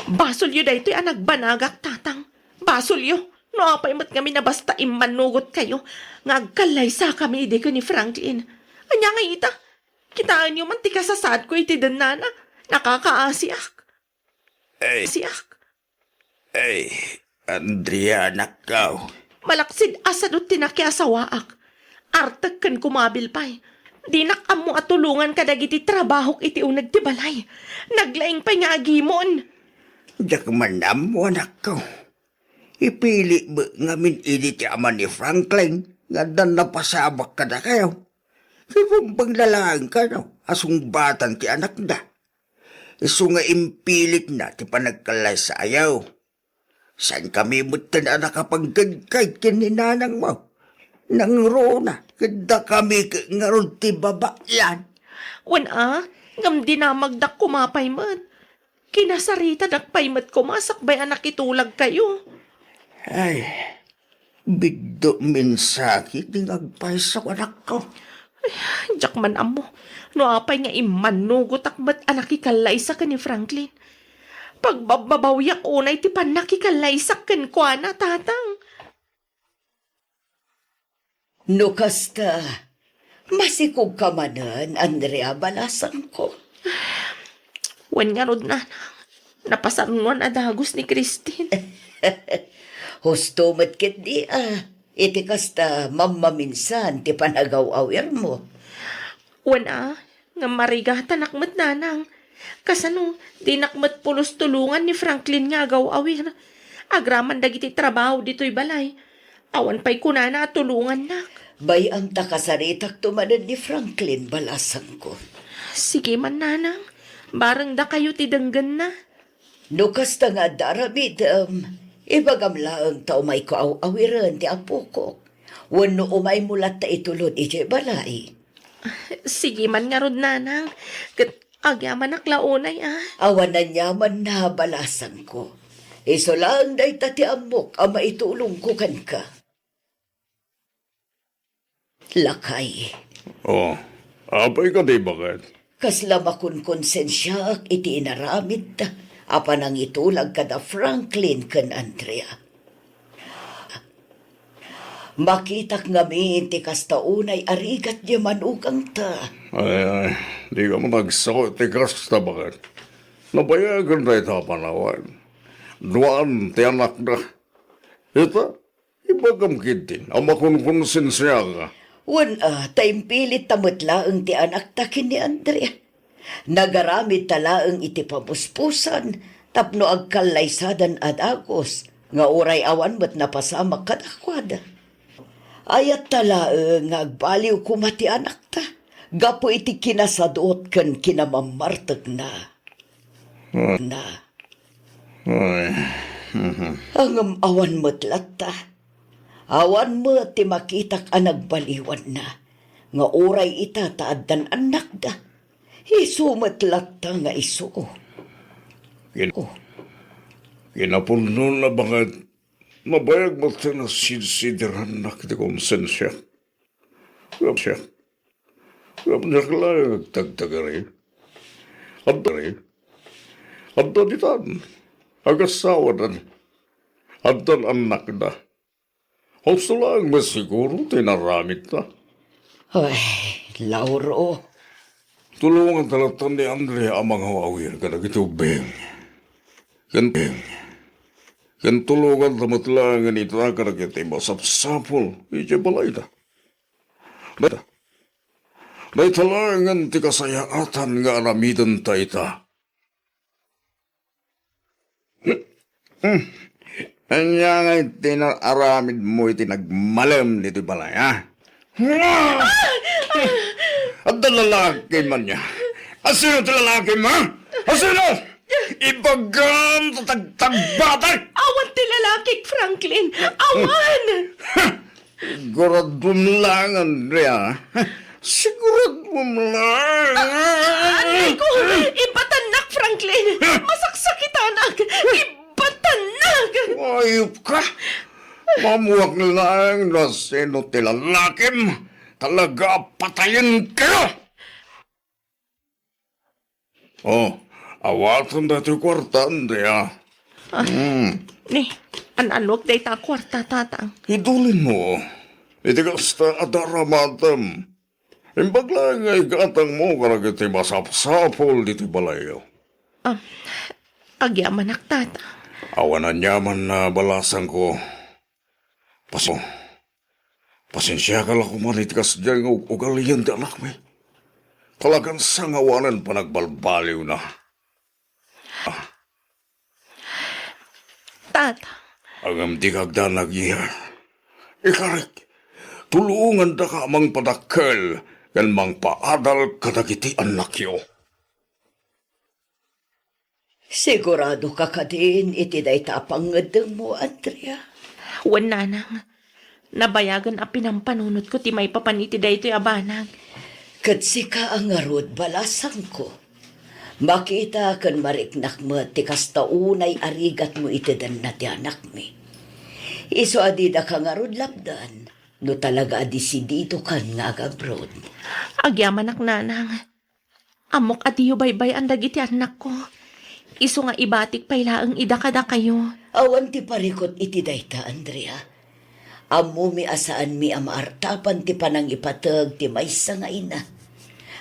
Basolyo daytoy a nagbanagak, Tatang. Basolyo. No apay met ngamin a basta immannugotkayo nga agkallaysakami idi ken ni Franklin. Ania ngay ita? Kitaenyo man ti kasasaadko iti dennana. Nakakaasiak. Ay. Siak. Ay, Andrea, anakko. Malaksid a sadut ti nakiasawaak. Artek ken kumabil pay. Dinak ammo a tulongan kadagiti trabahok iti uneg ti balay. Naglaing pay nga agimon. Diak man ammo, anakko. Ipili met ngamin idi ti ama ni Franklin nga addan napasamak kadakayo. Sibumbeng na laeng kano a sungbatan ti anakda. Isu nga impilitna ti panagkallaysaayo. Saan kami metten a nakapangkadkad ken ni nanangmo? Nangruna, ket dakami ket ngarud ti babayan. Wen a, ngem dinamagdak koma pay met. Kinasaritadak pay met koma sakbay a nakitulagkayo. Ay, biddo mensahek ti nga agpayso, anakko. Ay, diak man ammo no apay nga immannugotak met a nakikallaysa ken ni Franklin. Pagbabbabawiak unay ti pannakikallaysak kenkuana, Tatang. No kasta, masikogka manen, Andrea, balasangko. Wen ngarud, Nanang, napasarunoan a dagus ni Christine. Husto met ketdi a, iti kasta, mammaminsan ti panagaw-awirmo. Wen a, ngem marigatanak met, Nanang. Kasano, dinak met pulos tulongan ni Franklin nga agaw-awir. Agraman dagiti trabaho ditoy balay. Awan pay kunana a tulongannak. Bay-am ta kasaritakto manen ni Franklin, balasangko. Sige man, Nanang. Bareng dakayo ti denggenna. No kasta nga adda aramidem, ibagam laeng ta umayko aw-awiren ti apokok. Wenno umaymo latta itulod idiay balay. Sige man ngarud, Nanang. Ket agyamanak la unay a. Awan aniamanna, balasangko. Isu laeng dayta ti ammok a maitulongko kenka. Lakay. Oh, apay kadi, baket? Kasla makonkonsensiaak iti inaramidda a panangitulag kada Franklin ken Andrea. Makitak ngamin ti kasta unay a rigat diay manugangta. Ay, ay, dika man agsao iti kasta, baket. Nabayagen dayta a panawen. Duaan ti anakda. Ita, ibagam ketdin a makonkonsensiaka. Wen a, ta impilitta met laeng ti anakta ken ni Andrea. Nagaramidta laeng iti pamuspusan tapno agkallaysadan a dagus nga uray awan met napasamak kadakuada. Ayatta laeng nga agbaliw koma ti anakta gapu iti kinasadut ken kinamammartekna. Hmm. Na. Ay. Mhm. Ngem awan met latta. Awan met ti makitak a nagbaliwanna nga uray ita ta addan annakda. Isu met latta nga isu. Kin-, kinapudnona, baket, nabayag met ti nasidsidirannak ti konsensiak. Ngem siak, ngem diak laeng agtagtagari. Adda, adda ditan, agasawadan, addan annakda. Husto laeng met siguro ti inaramidda. Ay, Lauro. Tulonganta latta ni Andrea a mangaw-awir kadagiti ubbing. Ken, ken tulonganta met laengen ita kadagiti masapsapul idiay balayda. Dayta, dayta laengen ti kasayaatan nga aramidenta ita. Hmm. Ania ngay ti naaramidmo iti nagmalem ditoy balay, ha? Adda lalaki man ya. Asino ti lalaki mo? Asino? Ibagam ta tagtagbatak! Awan ti lalakik, Franklin! Awan! Siguraduem laeng, Andrea. Siguraduem laeng. Aray ko! Ibatannak, Franklin! Masaksakitanak! Ibatannak! Ayup ka! Maammuak laeng no sino ti lalakim. Talaga a patayen kayo! Oh, awaten daytoy kuarta, Andrea. Ah, hmm. Ni, an-anok dayta a kuarta, Tatang? Idulinmo. Iti kasta a daramatem. Imbag laeng nga igatangmo kadagiti masapsapul ditoy balayyo. Ah, agyamanak, Tatang. Awan aniaman a balasangko. Pas-, pasensiaka la koma iti kasdiay nga ug-, ugalian ti anakmi. Talagan sangawanen panagbalbaliwna. Tatang, Ngem dika agdanag, Iha. Ikarik, tulongandaka a mangpadakkel ken mangpaadal kadagiti annakyo. Siguradoka kadin iti dayta a pangngeddengmo, Andrea? Wen, nanang. Nabayagen a pinampanunotko ti maipapan iti daytoy a banag. Ket sika a ngarud, balasangko. Makita ken mariknak met ti kasta unay a rigatmo iti denna ti anakmi. Isu a didaka ngarud lapdan, no talaga a desididokan nga agabroad. Agyamanak, nanang. Ammok a diyo baybay-an dagiti annakko. Isu nga ibatik pay laeng ida kadakayo. Awan ti parikut iti dayta, Andrea. Ammomi a saanmi a maartapan ti panangipateg ti maysa nga ina.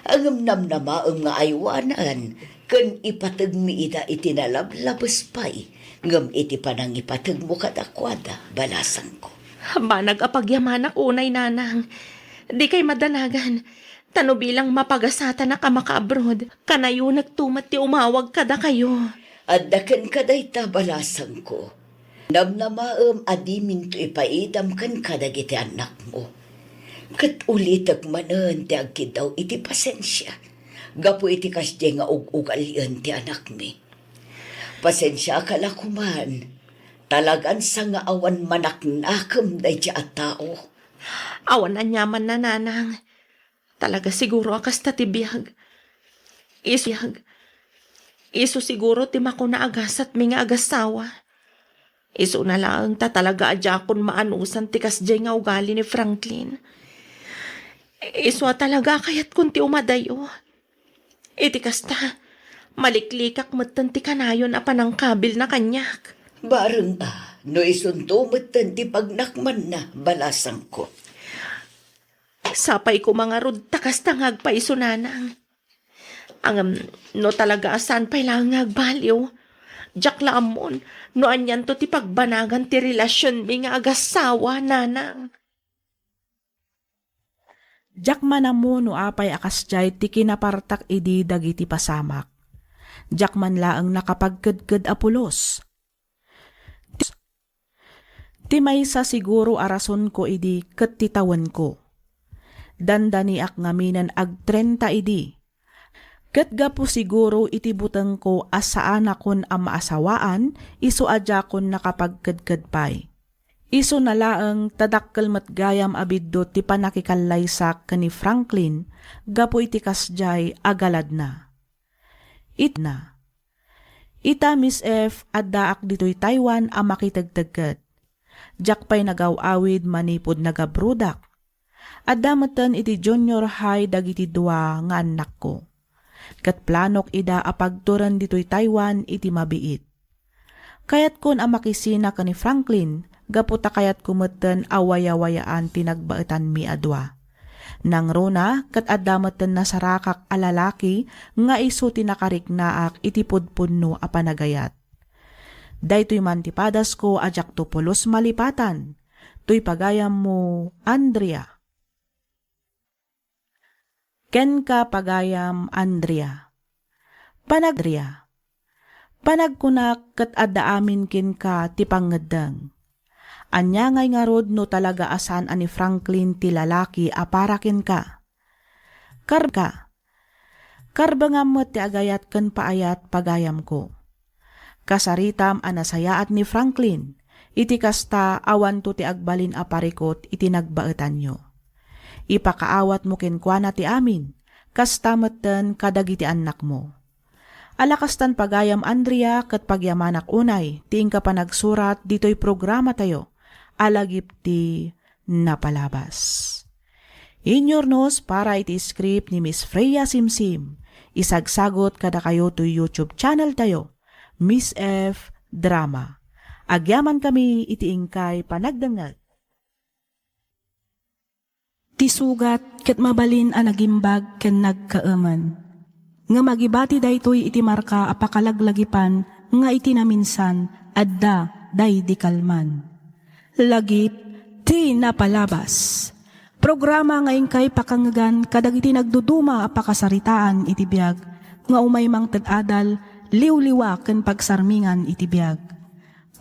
Ngem namnamaem nga aywanan ken ipategmi ida iti nalablabes pay ngem iti panangipategmo kadakuada, balasangko. Banag a pagyamanak unay, nanang. Dikay madanagan. Ta no bilang mapagasatanak a makaabroad, kanayonekto met ti umawag kadakayo. Adda kenka dayta, balasangko. Namnamaem a diminto ipaidam kenka dagiti annakmo. Ket ulitek manen ti agkiddaw iti pasensia gapu iti kasdiay nga ug-ugalien ti anakmi. Pasensiaka la koman, talagan sa nga awan manaknakem daydiay a tao. Awan aniamanna, nanang. Talaga siguro a kasta ti biag. Isu, isu siguro ti makuna a gasatmi nga agassawa. Isuna laeng ta talaga a diakon maanusan ti kasdiay nga ugali ni Franklin. Isu a talaga a kayatkon ti umadayo. Iti kasta, maliklikak metten ti kanayon a panangkabilna kaniak. Bareng a, no isunto metten ti pagnakmanna, balasangko. Sapay koma ngarud ta kasta nga agpayso, nanang. Ngem, no talaga a saan pay laeng nga agbaliw, diak la ammon no anianto ti pagbanagan ti relasionmi nga agassawa, nanang. Diak man ammo no apay a kasdiay ti kinapartak idi dagiti pasamak. Diak man laeng nakapagkedked a pulos. Ti maysa siguro a rasonko idi ket ti tawenko. Dandaniak ngamin a agtrenta idi. Ket gapu siguro iti butengko a saanakon a maasawaan, isu a diakon nakapagkedked pay. Isuna laeng ta dakkel met gayam a biddut ti pannakikallaysak ken ni Franklin gapu iti kasdiay a galadna. Itna. Ita, Miss F, addaak ditoy Taiwan a makitegtegget. Diak pay nagaw-awid manipud nagabrodak. Adda metten iti junior high dagiti dua nga annakko. Ket planok ida a pagturen ditoy Taiwan iti mabiit. Kayatkon a makisina ken ni Franklin gapu ta kayatko metten a wayawayaan ti nagbaetanmi a dua. Nangruna ket adda metten nasarakak a lalaki nga isu ti nakariknaak iti pudpudno a panagayat. Daytoy man ti padasko a diakto pulos malipatan. Toy pagayammo, Andrea. Kenka, pagayam Andrea. Panag-, Andrea. Panagkunak ket adda amin kenka ti pangngeddeng. Ania ngay ngarud no talaga a saan a ni Franklin ti lalaki a para kenka? Kar-, ka. Karbengam met ti agayat ken paayat, pagayamko. Kasaritam a nasayaat ni Franklin, iti kasta, awanto ti agbalin a parikut iti nagbaetanyo. Ipakaawatmo kenkuana ti amin, kasta metten kadagiti annakmo. Ala kastan, pagayam Andrea, ket pagyamanak unay ti inka panagsurat ditoy programatayo a lagip ti napalabas. Inyurnos para iti script ni Miss Freya Simsim. Isagsagot kadakayo toy YouTube channel tayo, Miss F Drama. Agyaman kami iti inkay panagdengngeg. Ti sugat ket mabalin a nagimbag ken nagkaemen. Ngem agibati daytoy iti marka a pakalaglagipan nga iti naminsan, adda daydi kalman. Lagip ti napalabas. Programa nga inkay pakangngegan kadagiti nagduduma a pakasaritaan iti biag, nga umay mangted adal, liwliwa ken pagsarmingan iti biag.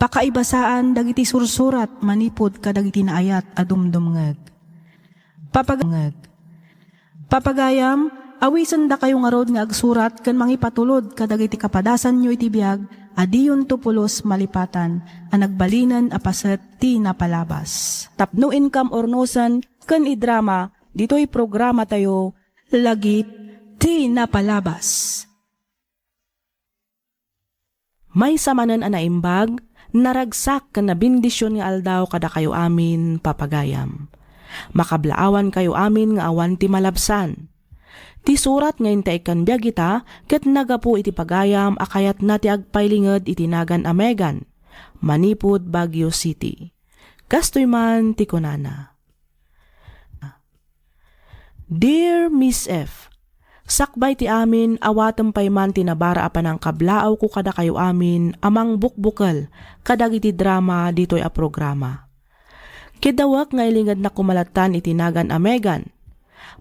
Pakaibasaan dagiti sursurat manipud kadagiti naayat a dumdumngeg. Papagayam, awisendakayo ngarud nga agsurat ken mangipatulod kadagiti kapadasanyo iti biag a diyonto pulos malipatan a nagbalinen a paset ti napalabas. Tapno inkam urnosen ken idrama ditoy programatayo, Lagip ti Napalabas. Maysa manen a naimbag, naragsak ken nabendision nga aldaw kadakayo amin, papagayam. Makablaawankayo amin nga awan ti malabsan. Ti surat nga intaykon biag ita ket naggapu iti pagayam a kayatna ti agpailinged iti nagan a Megan, manipud Baguio City. Kastoy man ti kunana. Dear Miss F, sakbay ti amin, awatem pay man ti nabara a panangkablaawko kadakayo amin a mangbukbukel kadagiti drama ditoy a programa. Kidawek nga ilingednak koma lattan iti nagan a Megan.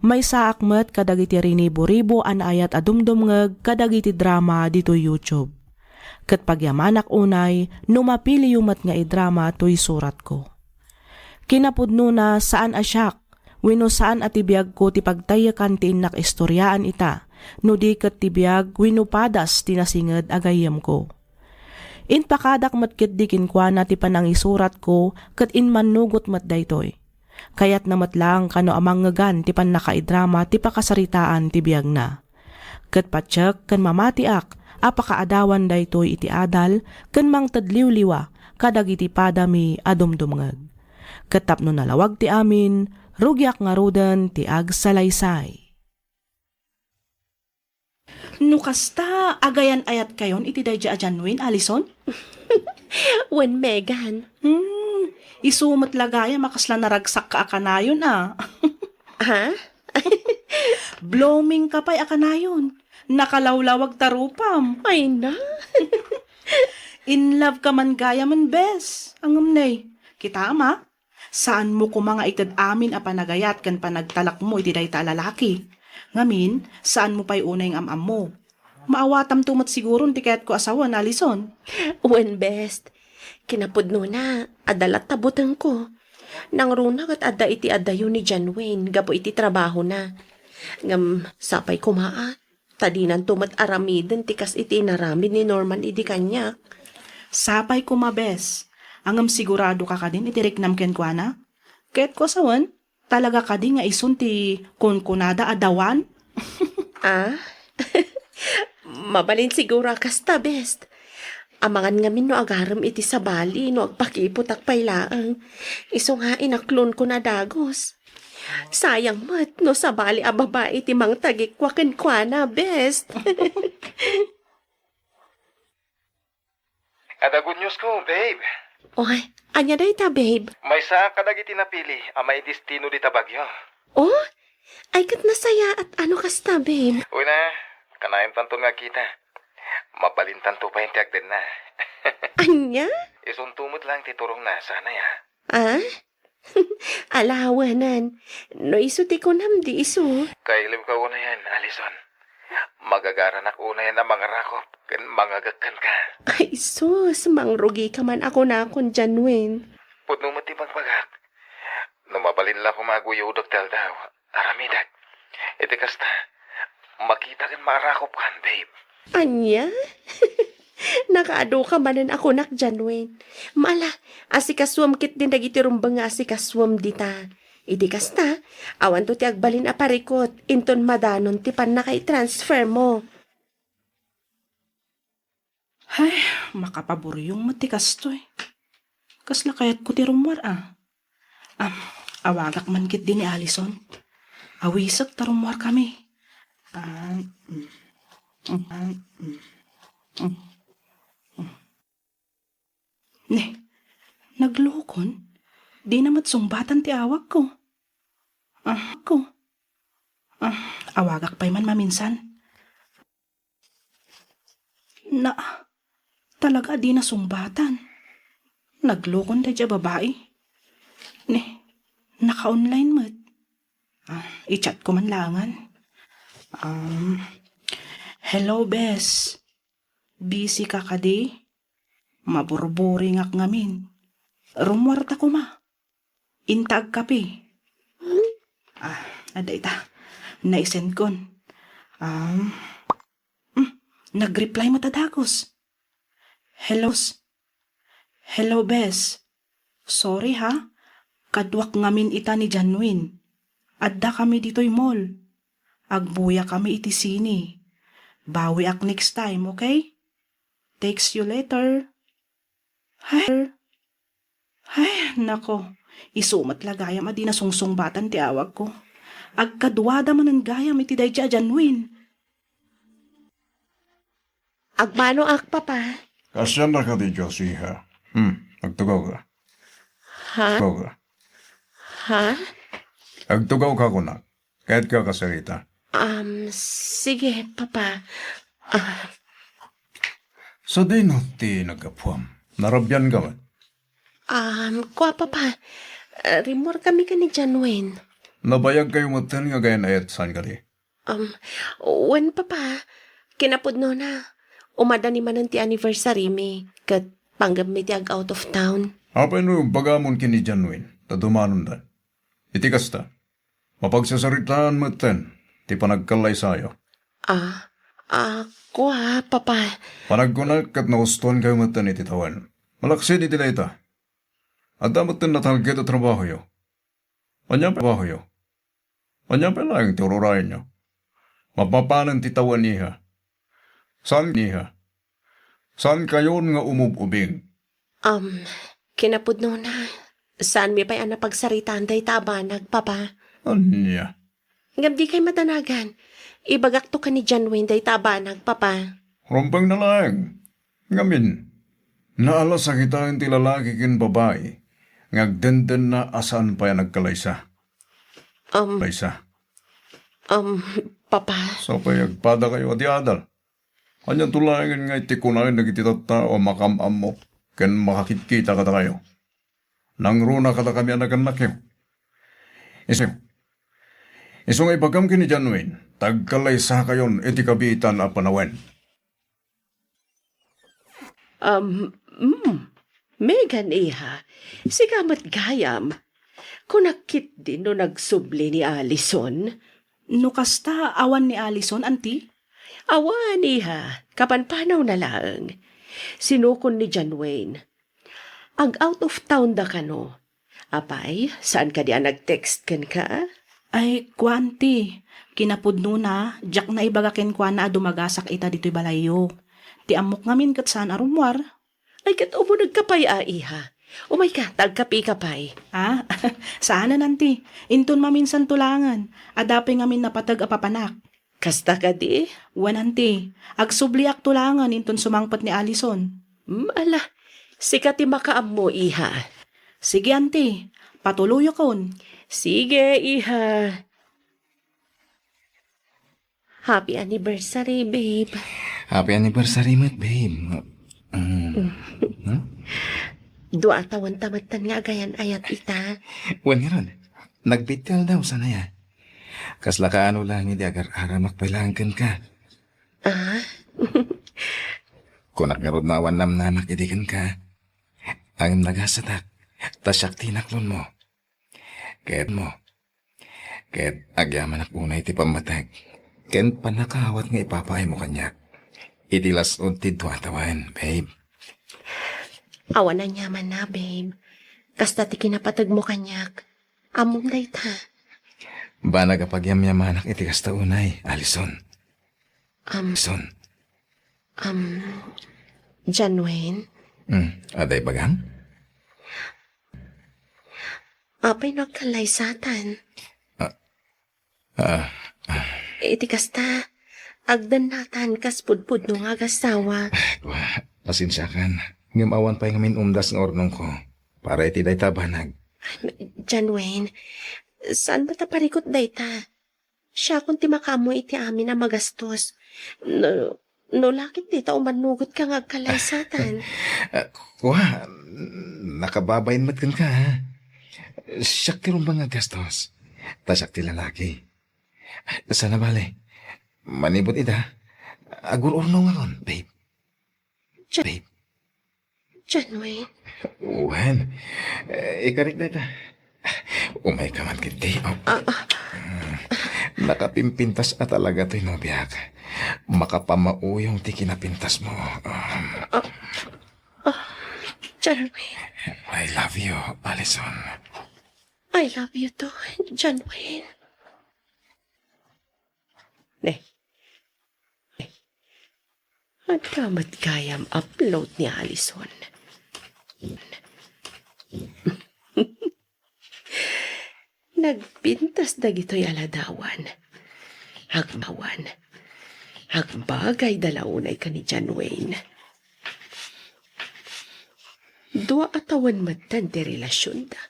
Maysaak met kadagiti rinibo-ribo a naayat a dumdumngeg kadagiti drama ditoy YouTube. Ket pagyamanak unay no mapiliyo met nga idrama toy suratko. Kinapudnona, saan a siak wenno saan a ti biagko ti pagtaykan ti innak istoriaan ita, no di ket ti biag wenno padas ti nasinged a gayyemko. Impakadak met ketdi kenkuana ti panangisuratko ket immannugot met daytoy. Kayatna met laeng kano a mangngegan ti pannakaidrama ti pakasaritaan ti biagna. Ket patiek ken mamatiak a pakaadawan daytoy iti adal ken mangted liwliwa kadagiti padami a dumdumngeg. Ket tapno nalawag ti amin, rugiak ngaruden ti agsalaysay. No kasta, agayan-ayatkayon iti daydi a Janwin, Alison? Wen, Megan. Hmm, isu met la gayam a kasla naragsakka a kanayon, a. Ha? Bloomingka pay a kanayon. Nakalawlawag ta rupam. Ay na. In love ka man gayamen, bes. Ngem ne, kitaem a, saanmo koma nga ited amin a panagayat ken panagtalekmo iti dayta a lalaki. Ngamin, saanmo pay unay nga am-ammo. Maawatamto met siguron ti kayatko a sawen, Alison. Wen, best. Kinapudnona, adda latta butengko. Nangruna ket adda iti adayo ni Janwin gapu iti trabahona. Ngem sapay koma a, ta dinanto met aramiden ti kas iti inaramid ni Norman idi kaniak. Sapay koma, bes. Ngem siguradoka kadin iti riknam kenkuana? Kayatko a sawen, talaga kadi nga isun ti kunkunada a dawan? Ah? Mabalin siguro a kasta, best. Amangan ngamin no agarem iti sabali no agpakiputak pay laeng. Isu nga inaklonko na dagus. Sayang met no sabali a babai ti mangtagikua kenkuana, best. Adda good news ko, babe. Oy, ania dayta, babe? Maysa kadagiti napili a maidestino dita Baguio. Oh? Ay, ket nasayaat a no kasta, babe. Uy na, kanayontanto nga agkita. Mabalintanto pay ti agdedna. Ania? Isunto met laeng ti turongna, sana ya. Ah? Ala, awanan. No isu ti kunam, di isu. Kailiwka unayen, Alison. Magagaranak unayen a mangarakop ken mangagek kenka. Ay, sus, mangrugika man a kunakon, Janwin. Pudno met ti bagbagak. No mabalin la koma aguyodek ti aldaw, aramidek. Iti kasta, makita ken maarakopkan, babe. Ania? Nakaadu ka manen a kunak, Janwin. Mala, asikasuem ketdin dagiti rumbeng nga asikasuem dita. Iti kasta, awanto ti agbalin a parikut, inton madanon ti pannakaitransfer mo. Ay, makapaburiong met ti kastoy. Kasla kayatko ti rummuar, a. Am, awagak man ketdi ni Alison. Awisek ta rummuarkami. Am, mm, mm, am, mm, mm, mm. Ne, naglukon? Dina met sungbatan ti awagko. Ah, ko. Ah, awagak pay man maminsan. Na, talaga a dina sungbatan. Naglukon daydi a babai. Ne, naka-online met. Ah, i-chat ko man laengen. Um, hello, bes. Busy ka kadi? Maburburingak ngamin. Rummuarta koma. Inta agkape. Ah, adda ita. Naisendkon. Um, mm, nag-reply met a dagus. Hello, s-, hello, bes. Sorry, ha? Kaduak ngamin ita ni Janwin. Adda kami ditoy mall. Agbuya kami iti sine. Bawiak next time, okay? Text you later. Ay, ay, nako. Isu met la gayam a di nasungsungbatan ti awagko. Agkaduada manen gayam iti daydi a Janwin. Agmanoak, Papa. Kaasiannak a di Dios, iha. Hmm, agtugawka. Ha? Tugawka. Ha? Agtugawka, kunak. Kayatka kasarita. Um, sige, Papa. Ah. Sadino ti naggapuam? Narabian ka met? Um, kua, Papa. Ah, rimmuar kami ken ni Janwin. Nabayag kayo metten nga agayan-ayat saan kadi? Um, wen, Papa. Kinapudnona, umadani manen ti anniversary mi, ket panggepmi ti ag-out of town. Apay no bagamon ken ni Janwin, ta dumanonda. Iti kasta, mapagsasaritaan metten ti panagkallaysayo. Ah, ah, kua, Papa. Panagkunak ket nahustoan kayo metten iti tawen. Malaksid iti dayta, adda metten natalged a trabahoyo. Ania pay trabahoyo? Ania pay laeng ti ururayenyo? Mapapanen ti tawen, iha. Saan, iha? Saan kayon nga umub-ubing? Um, kinapudnona, saanmi pay a napagsaritaan dayta a banag, Papa. Ania? Ngem di kay madanagan. Ibagakto ken ni John Wayne dayta a banag, Papa. Rumbeng na laeng. Ngamin, naalas a kitaen ti lalaki ken babai nga agdendenna a saan pay a nagkalaysa. Um, Laysa. Um, Papa. Sapay agpada kayo a di adal. Anianto laengen nga iti kunayo dagiti tattao a makam-ammo ken makakitkita kadakayo? Nangruna kadakami a nagannakyo. Isu, isu nga ibagam ken ni John Wayne, tagkalaysakayon iti kabiitan a panawen. Um, mm. Megan, iha, sika met gayam. Kunak ketdi no nagsubli ni Allison? No kasta, awan ni Allison, anti? Awan, iha. Kapanpanawna laeng. Sinukon ni John Wayne. Ag-out of town da kano? Apay, saan kadi a nag-text kenka? Ay, kua, anti. Kinapudnona, diak naibaga kenkuana a dumagasak ita ditoy balayyo. Ti ammok ngamin ket saan a rummuar. Ay, ket umunegka pay a, iha. Umayka, ta agkapeka pay. Ah, saanen, anti. Inton maminsan to laengen, adda pay ngamin napateg a papanak. Kasta kadi? Wen, anti. Agsubliak to laengen inton sumangpet ni Allison. Hmm, ala, sika ti makaammo, iha. Sige, anti. Patuloyakon. Sige, iha. Happy anniversary, babe. Happy anniversary met, babe. Mm. Huh? Dua a tawen ta metten nga agayan-ayat ita. Wen ngarud, nagbittial daw, saan aya? Kasla kaano laeng idi agar-aramak pay laeng kenka. Ah? Kunak ngarud no awan namnamak idi kenka. Ngem nagasatak, ta siak ti inaklonmo. Ket mo. Ket agyamanak unay ti pammateg ken pannakaawat nga ipapaaymo kaniak iti las-ud ti dua a tawen, babe. Awan aniamanna, babe. Kasta ti kinapategmo kaniak. Ammom dayta. Banag a pagyamyamanak iti kasta unay, Allison. Am, Son. Am, John Wayne? Hmm, adda ibagam? Apay no agkallaysatan? Ah, ah, ah. Iti kasta, agdannatan kas pudpudno nga agasawa. Wa, pasensiakan. Ngem awan pay ngamin umdas nga urnongko para iti dayta a banag. John Wayne, saan ba ta parikut dayta? Siakon ti makaammo iti amin a magastos. No, no la ket dita umannugotka nga agkallaysatan. Ah, kua, nakababain met kenka, ha? Siak ti rumbeng nga aggastos. Ta siak ti lalaki. Sana bale, manipud ita, agur-urnongakon, babe. Babe. John Wayne. Wen, eh, ikarik dayta. Umayka man ketdi. Oh. Ah, ah. Mm. Nakapimpintas a talaga toy nobiak. Makapamauyong ti kinapintasmo. Ah, ah. John Wayne. I love you, Allison. I love you too, John Wayne. Ne. Ne. Adda met gayam upload ni Allison. Nagpintas dagitoy a ladawan. Agmawan. Agbagayda la unay ken ni John Wayne. Dua a tawen metten ti relasionda.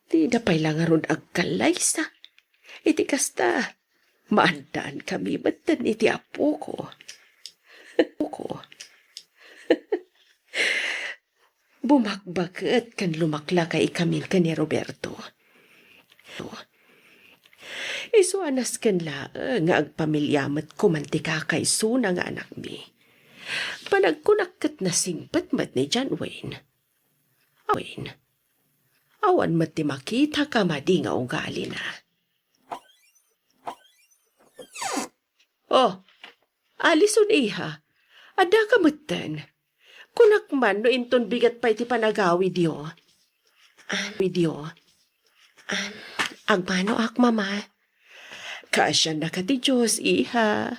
Dida pay la ngarud agkallaysa. Iti kasta, maaddaan kami metten iti apoko. Apoko. Bumakbaket ken lumaklakay ikamin ken ni Roberto. Isu a nasken laeng nga agpamilia met koman ti kakaysona nga anakmi. Panagkunak ket nasingpet met ni John Wayne. Wayne. Awan met ti makita a madi nga ugalina. Oh, Allison, iha. Addaka metten. Kunak man no inton bigat pay ti panagawidyo. Ah, video. Ah, agmanoak, Mama. Kaasiannaka ti Dios, iha.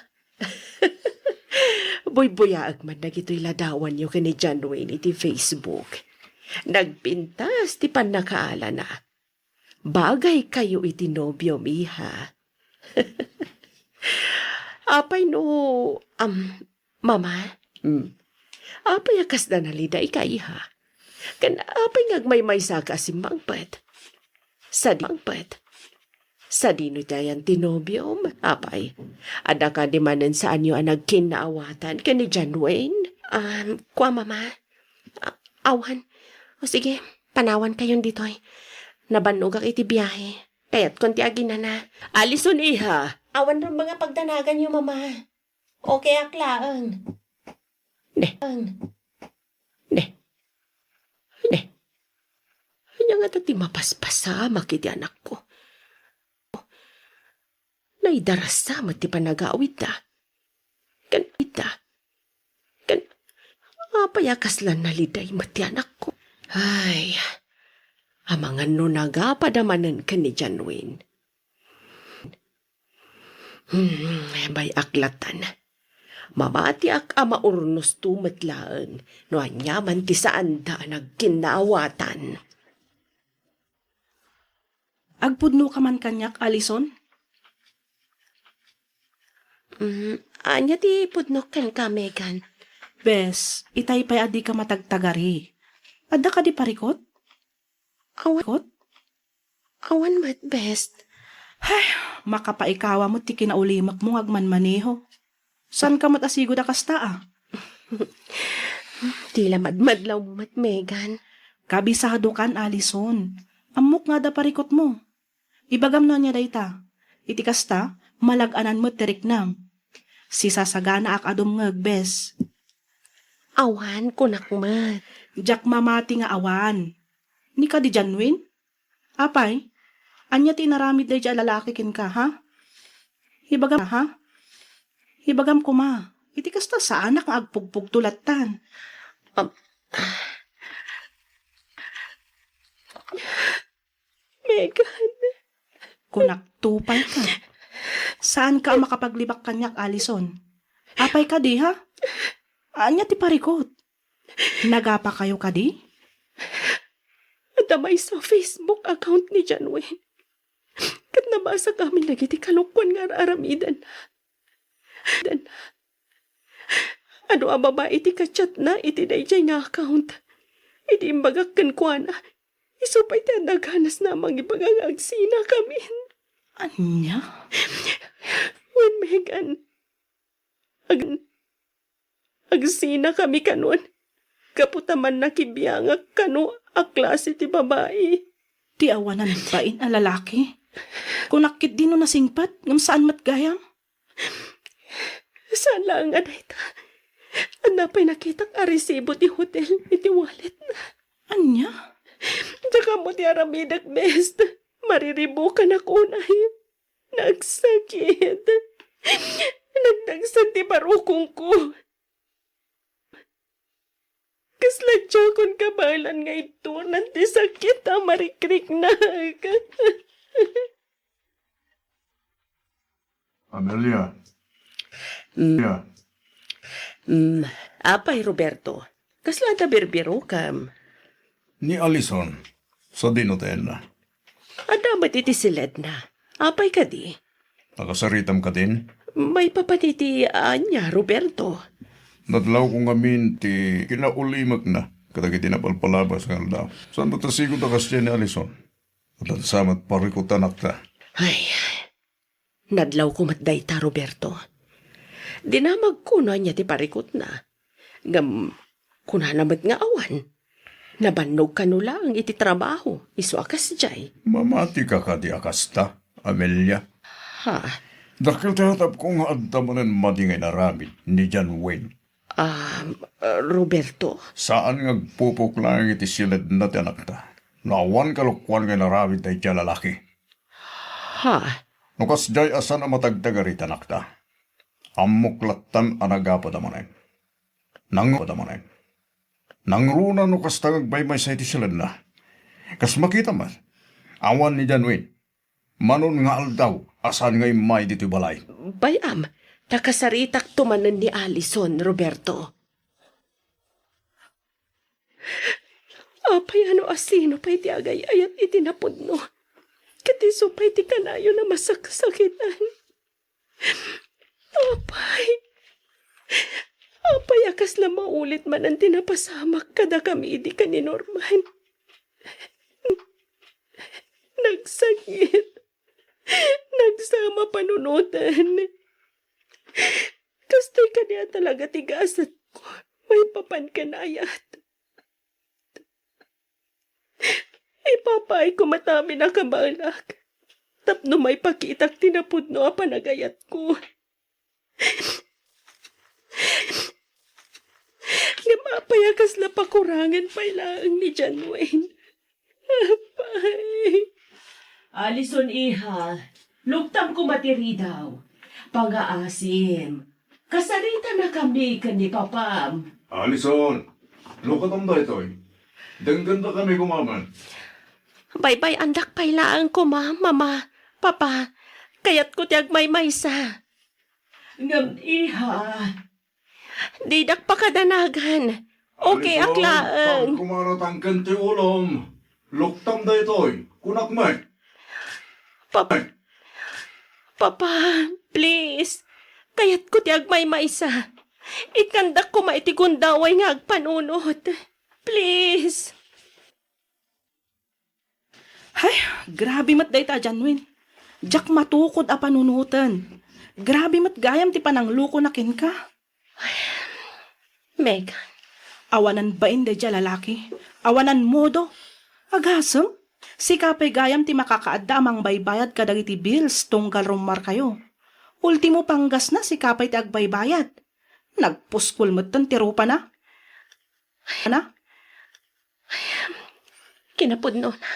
Buybuyaek man dagitoy ladawanyo ken ni John Wayne iti Facebook. Nagpintas ti pannakaalana. Bagaykayo iti nobiom, iha. Apay no, am, Mama? Hmm. Apay a kasla nalidayka, iha? Ken apay nga agmaymaysaka a simmangpet? Sadi mangpet. Sadino ti ayan ti nobiom? Apay, adda kadi manen saanyo a nagkinnaawatan ken ni John Wayne? Um, kua, Mama. A-, awan. O sige, panawankayon ditoy. Nabannogak iti biahe. Kayatkon ti aginana. Allison, iha. Awan rumbeng a pagdanaganyo, Mama. Okayak laeng. Ne. Ne. Ne. Ania ngata ti mapaspasamak iti anakko? Naidarasa met ti panagawidda. Ken ita. Ken apay a kasla naliday met ti anakko? Ay, amangan no nagapad a manen ken ni John Wayne. Hmm, bay-ak latan. Mamatiak a maurnosto met laeng no aniaman ti saanda a nagkinnaawatan. Agpudnoka man kaniak, Allison? Mm, ania ti pudnok kenka, Megan? Bes, itay pay a dika matagtagari. Adda kadi parikot? Awan. Parikot? Awan met, Bes. Hay, makapaikawa met ti kinaulimekmo nga agmanmaneho. Saanka met a sigud a kasta, a? Ti la madmadlawmo met, Megan. Kabisadokan, Allison. Ammok nga adda parikotmo. Ibagam no ania dayta. Iti kasta, malag-anan met ti riknam. Sisasaganaak a dumngeg, Bes. Awan, kunak met. Diak mamati nga awan. Ni kadi John Wayne? Apay, ania ti inaramid daydiay a lalaki kenka, ha? Ibagam, ha? Ibagam koma, iti kasta saanak nga agpugpugto lattan. Am-, Megan. Kunak, tupayka. Saanka a makapaglibak kaniak, Allison. Apay kadi, ha? Ania ti parikot? Nagapakayo kadi? Adda maysa a Facebook account ni John Wayne. Ket nabasakamin dagiti kalokuan nga ar-aramidenna. Den. Adu a babai ti ka-chatna iti daydiay nga account. Idi imbagak kenkuana, isu pay ti adda ganasna a mangibaga nga agsinakamin. Ania? Wen, Megan, ag-, agsinakami kanon, gapu ta mannakibiangak kano a klase ti babai. Ti awanan bain a lalaki? Kunak ketdi no nasingpet, ngem saan met gayam? Saan laeng a dayta. Adda pay nakitak a resibo ti hotel iti walletna. Ania? Diak ammo ti aramidek, best. Mariribukanak unay. Nagsakit. Nagdagsa ti barukongko. Kasla diakon kabaelan nga ituna ti sakit a marikriknak. Amelia. Mm. Amelia. Mm, apay, Roberto, kasla adda birbirokam? Ni Alison, sadino ta inna? Adda met iti siledna. Apay kadi? Nakasaritam kadin? Maipapan iti ania, Roberto? Nadlawko ngamin ti kinaulimekna kadagiti napalpalabas nga aldaw. Saan met a sigud a kasdiay ni Alison? Adda sa met parikut ti anakta. Ay, nadlawko met dayta, Roberto. Dinamagko no ania ti parikutna. Ngem, kunana met nga awan. Nabannog kano laeng iti trabaho, isu a kasdiay. Mamatika kadi a kasta, Amelia? Ha? Dakkel ti hatapko nga adda manen madi nga inaramid ni John Wayne. Ah, Roberto? Saan nga agpupok laeng iti siledna ti anakta. No awan kalokuan nga inaramid daydiay a lalaki. Ha? No kasdiay a saan a matagtagari ti anakta, ammok lattan a nagapud a manen. Nang-, Nangruna no kasta nga agmaymaysa iti siledna. Kas makita met, awan ni John Wayne. Manon nga aldaw a saan nga immay ditoy balay. Bay-am, ta kasaritakto manen ni Alison, Roberto. Apay a no asino pay ti agay-ayat iti napudno, ket isu pay ti kanayon a masaksakitan. Apay, apay a kasla maulit manen ti napasamak kadakami idi ken ni Norman. Nagsakit. Nagsama panunoten. Kastoy kadi a talaga ti gasatko maipapan ken ayat. Ipapaayko met amin a kabaelak tapno maipakitak ti napudno a panagayatko. Ngem apay a kasla pakurangen pay laeng ni John Wayne? Apay. Alison, iha, luktam koma ti ridaw. Pangaasim. Kasaritanakami ken ni papam. Alison, lukatam daytoy. Denggenda kami koma man. Baybay-andak pay laeng koma, Mama, Papa. Kayatko ti agmaymaysa. Ngem, iha. Didak pakadanagan. Okay ak laeng. Alison, kumaro tangken ti ulom. Luktam daytoy. Kunak met. Pap-, Papa, please. Kayatko ti agmaymaysa. Ikkandak koma iti gundaway nga agpanunot. Please. Hay, grabe met dayta a John Wayne. Diak matukod a panunoten. Grabe met gayam ti pananglukona kenka. Megan. Awanan bain daydiay a lalaki. Awanan modo. Agasem, sika pay gayam ti makakaadda a mangbaybayad kadagiti bills tunggal rummuarkayo. Ultimo panggasna, sika pay ti agbaybayad. Nagpuskol metten ti rupana. Ana? Kinapudnona,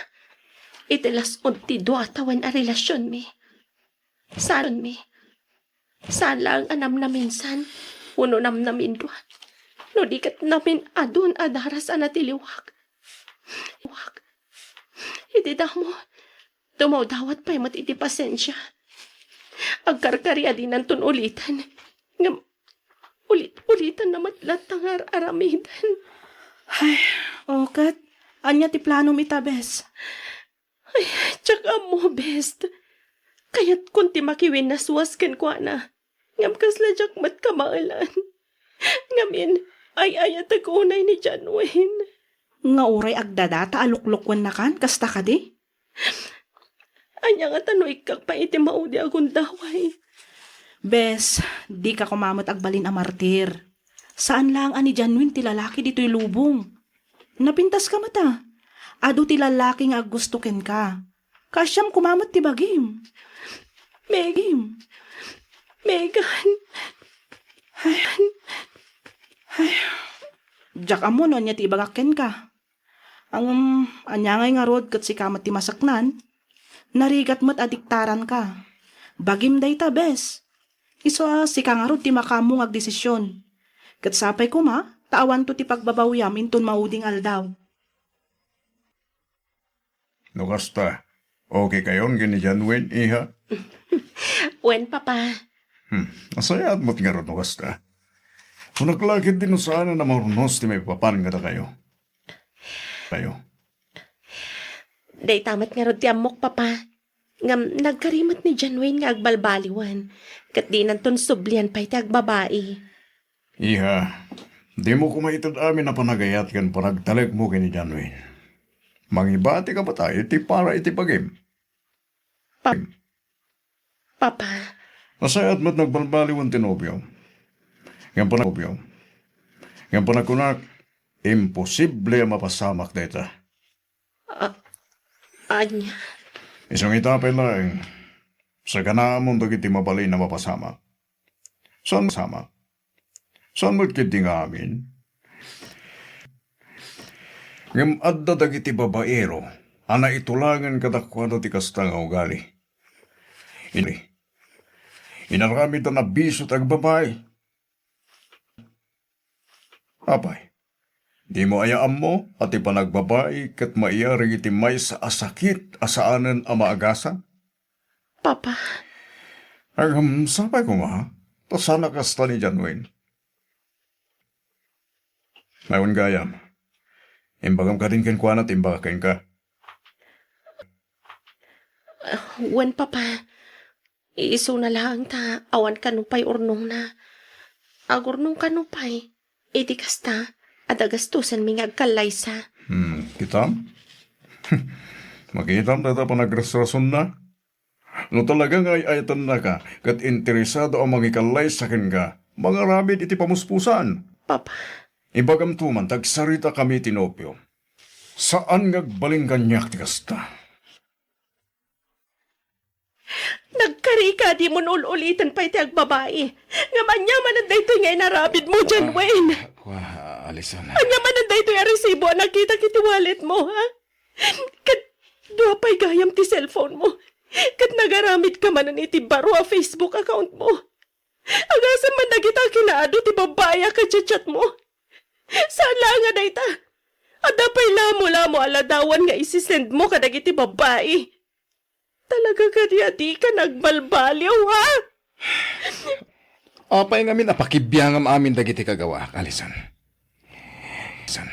iti las-on ti dua a tawen a relasionmi, saanmi, saan laeng a namnaminsan wenno namnamindua, no di ket namin-adun a daras a natiliwak. Iti damo, dumawdawat pay met iti pasensia. Agkarkari a dinanton uliten. Ngem ulit-ulitanna met latta nga ar-aramiden. Ay, o ket, ania ti planom ita, bes? Ay, diak ammo, best. Kayatkon ti makiwinnaswas kenkuana. Ngem kasla diak met kabaelan. Ngamin, ay-ayatek unay ni John Wayne. Nga uray agdadata a luklukwennakan, kasta kadi? Ania ngata no ikkak pay iti maudi a gundaway? Bes, dika koma met agbalin a martir. Saan laeng a ni John Wayne ti lalaki ditoy lubong. Napintaska met a. Adu ti lalaki nga aggusto kenka. Kaasiam koma met ti bagim. Megim. Megan. Ay. Diak ammo no ania ti ibagak kenka. Ngem, ania ngay ngarud ket sika met ti maseknan? Narigat met a diktaranka. Bagim dayta, bes. Isu a sika ngarud ti makaammo nga agdesisyon. Ket sapay koma, ta awanto ti pagbabawiam inton mauding aldaw. No kasta, okay kayon ken ni John Wayne, iha? Wen, Papa. Hmm, nasayaat met ngarud no kasta. Kunak la ketdi no saanen a maurnos ti maipapan kadakayo. Kayo. Dayta met ngarud ti ammok, Papa. Ngem nagkari met ni John Wayne nga agbalbaliwen, ket dinanton sublian pay ti agbabai. Iha, dimo koma ited amin a panagayat ken panagtalekmo ken ni John Wayne. Mangibatika met iti para iti bagim. Pa-, Papa. Nasayaat met nagbalbaliwen ti nobio. Ngem panag-, nobio. Ngem panagkunak, imposible a mapasamak dayta. A-, ania? Isu nga ita pay laeng, saganaamon dagiti mabalin a mapasamak. Saan masamak? Saan met ketdi nga amin? Ngem adda dagiti babaero a naitulangen kadakuada ti kasta nga ugali. Ini, inaramidda a bisio ti agbabai. Apay, dimo aya ammo a ti panagbabai ket maiyarig iti maysa a sakit a saanen a maagasang? Papa. Ngem sapay koma, ta saan a kasta ni John Wayne. Maywan gayam. Imbagam kadin kenkuana ti imbagak kenka. Wen, Papa. Isuna laeng ta awan kano pay urnongna. Agurnong kano pay. Iti kasta, adda gastusenmi nga agkallaysa. Hmm, kitam? Makitam dayta panagrasrasonna? No talaga nga ay-ayatennaka ket interesado a mangikallaysa kenka, mangaramid iti pamuspusan. Papa. Ibagamto man ta agsaritakami iti nobio. Saan nga agbalin kaniak ti kasta. Nagkari ka, dimon ul-uliten pay ti agbabai. Ngem ania manen daytoy nga inaramidmo, John Wayne? Ah, kua, Alison. Ania manen daytoy a resibo a nakitak iti walletmo, ha? Ket dua pay gayam ti cellphone mo. Ket nagaramid ka manen iti baro a Facebook account mo. Agasem man dagita kinaadu ti babbai a kachatchat mo. Saan laeng a dayta. Adda pay lamo-lamo a ladawan nga isisend mo kadagiti babbai. Talaga kadi a dika nagbalbaliw, ha? Apay ngamin a pakibiangam amin dagiti kagawaak, Alison? Alison,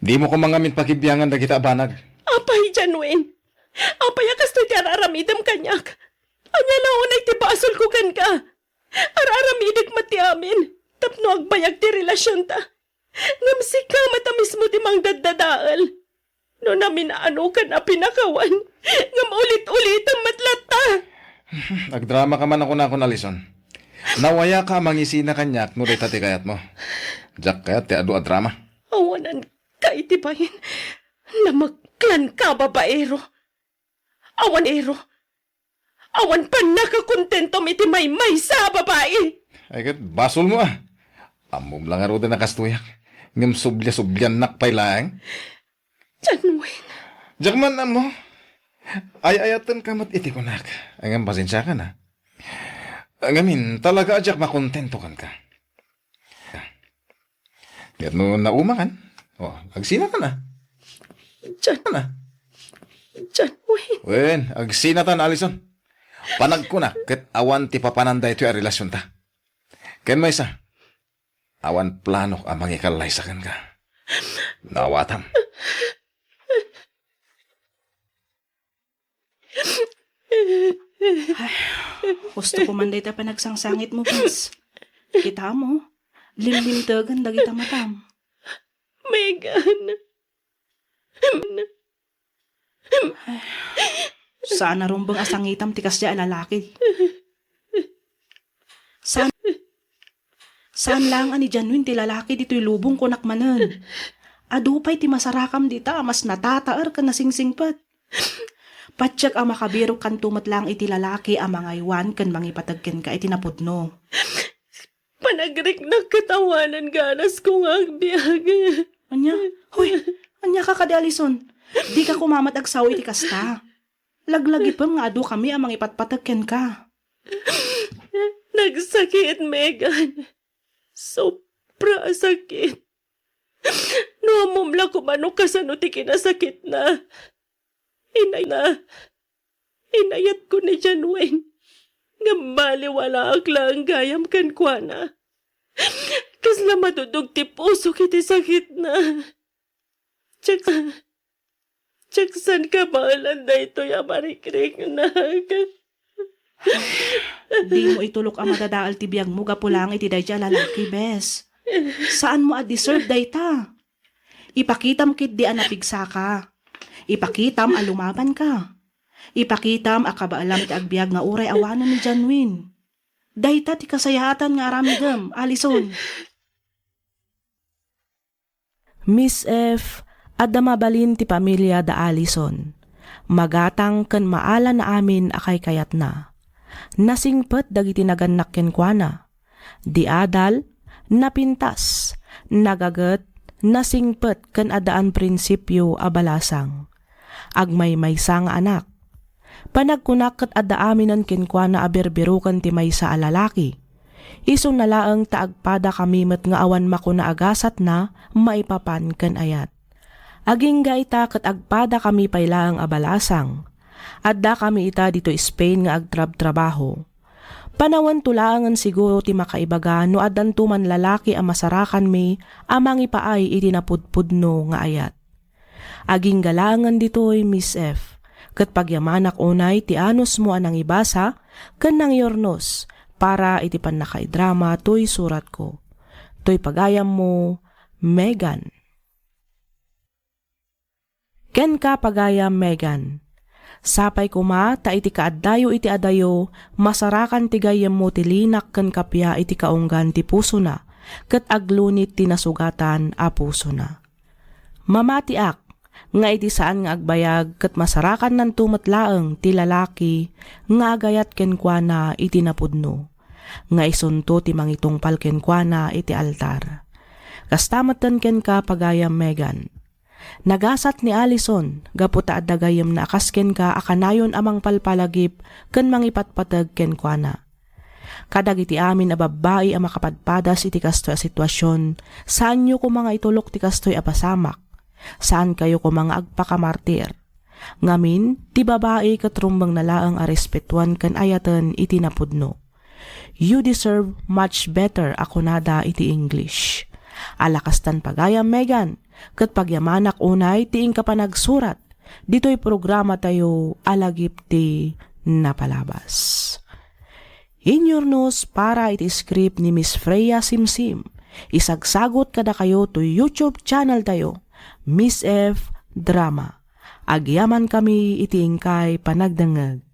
dimo koma ngamin pakibiangan dagita a banag. Apay, John Wayne? Apay a kastoy ti ar-aramidem kaniak? Ania la unay ti basolko kenka? Ar-aramidek met ti amin tapno agbayag ti relasionta. Ngem sika met a mismo ti mangdaddadael. No namin-anokan a pinakawan, ngem ulit-ulitem met latta. Agdramaka man a kunakon, Alison. Nawayaka a mangisina kaniak no dayta ti kayatmo. Diak kayat ti adu a drama. Awananka iti bain. Namaklanka a babaero. Awan ero. Awan pannakakontentom iti maymaysa a babai. Ay, ket basolmo, a. Ammom la ngaruden a kastoyak. Ngem sublia-subliannak pay laeng. John Wayne. Diak man ammo. Ay-ayatenka met iti kunak. Ngem pasensiakan, a. Ngamin, talaga a diak makontento kenka. Ket no naumakan, o, agsinatan a. John, John Wayne. Wen, agsinatan, Alison. Panagkunak ket awan ti papanan daytoy a relasionta. Ken maysa, awan planok a mangikallaysa kenka. Naawatam. Ay, husto ko man dayta panagsangsangitmo, Vince. Kitamo, limlimtegen dagita matam. Megan. Saan a rumbeng a sangitam ti kasdiay a lalaki. Saan, saan laeng a ni John Wayne ti lalaki ditoy lubong, kunak manen. Adu pay ti masarakam dita a mas natataer ken nasingsingpet. Patiek a makabirokkanto met laeng iti lalaki a mangaywan ken mangipateg kenka iti napudno. Panagriknak ket awanen ganasko nga agbiag. Ania? Hoy, ania ka kadi, Alison? Dika koma met agsao iti kasta. Laglagipem nga adu kami a mangipatpateg kenka. Nagsakit, Megan. Sobra a sakit. No ammom la koma no kasano ti kinasakitna. Inay-, na. Inayatko ni Janwin. Ngem baliwalaak laeng gayam kenkuana. Kasla madudog ti pusok iti sakitna. Diak, diak saan kabaelan daytoy a marikriknak. Dimo itulok a madadael ti biagmo gapu laeng iti daydiay a lalaki, bes. Saanmo a deserve dayta. Ipakitam ketdi a napigsaka. Ipakitam a lumabanka. Ipakitam a kabaelam ti agbiag nga uray awanen ni Janwin. Dayta ti kasayaatan nga aramidem, Alison. Miss F, adda mabalin ti pamilia da Alison. Magatang ken maala na amin a kaykayatna. Nasingpet dagiti nagannak kenkuana. Di adal, napintas, nagaget, nasingpet ken addaan prinsipio a balasang. Agmaymaysa nga anak. Panagkunak ket adda aminen kenkuana a birbiroken ti maysa a lalaki. Isuna laeng ta agpadakami met nga awan makuna a gasatna maipapan ken ayat. Agingga ita ket agpadakami pay laeng a balasang. Addakami ita ditoy Spain nga agtrabtrabaho. Panawento laengen siguro ti makaibaga no addanto man lalaki a masarakanmi a mangipaay iti napudpudno nga ayat. Agingga laengen ditoy, Miss F, ket pagyamanak unay ti anusmo a nangibasa ken nangyurnos para iti pannakaidrama toy suratko. Toy pagayammo, Megan. Kenka, pagayam Megan. Sapay koma ta iti kaaddayo iti adayo, masarakan ti gayyemmo ti linak ken kappia iti kaunggan ti pusona, ket aglunit ti nasugatan a pusona. Mamatiak nga iti saan nga agbayag ket masarakannanto met laeng ti lalaki nga agayat kenkuana iti napudno, nga isunto ti mangitungpal kenkuana iti altar. Kasta metten kenka, pagayam Megan. Nagasat ni Alison gapu ta adda gayyemna a kas kenka a kanayon a mangpalpalagip ken mangipatpateg kenkuana. Kadagiti amin a babbai a makapadpadas iti kastoy a situasion, saanyo koma nga itulok ti kastoy a pasamak. Saankayo koma nga agpakamartir. Ngamin, ti babai ket rumbengna laeng a respetuan ken ayaten iti napudno. You deserve much better a kunada iti English. Ala kastan pagayam Megan, ket pagyamanak unay ti inka panagsurat ditoy programatayo a Lagip ti Napalabas. Inyurnos para iti script ni Miss Freya Simsim. Isagsagot kadakayo toy YouTube channel tayo, Miss F Drama. Agyamankami iti inkay panagdengngeg.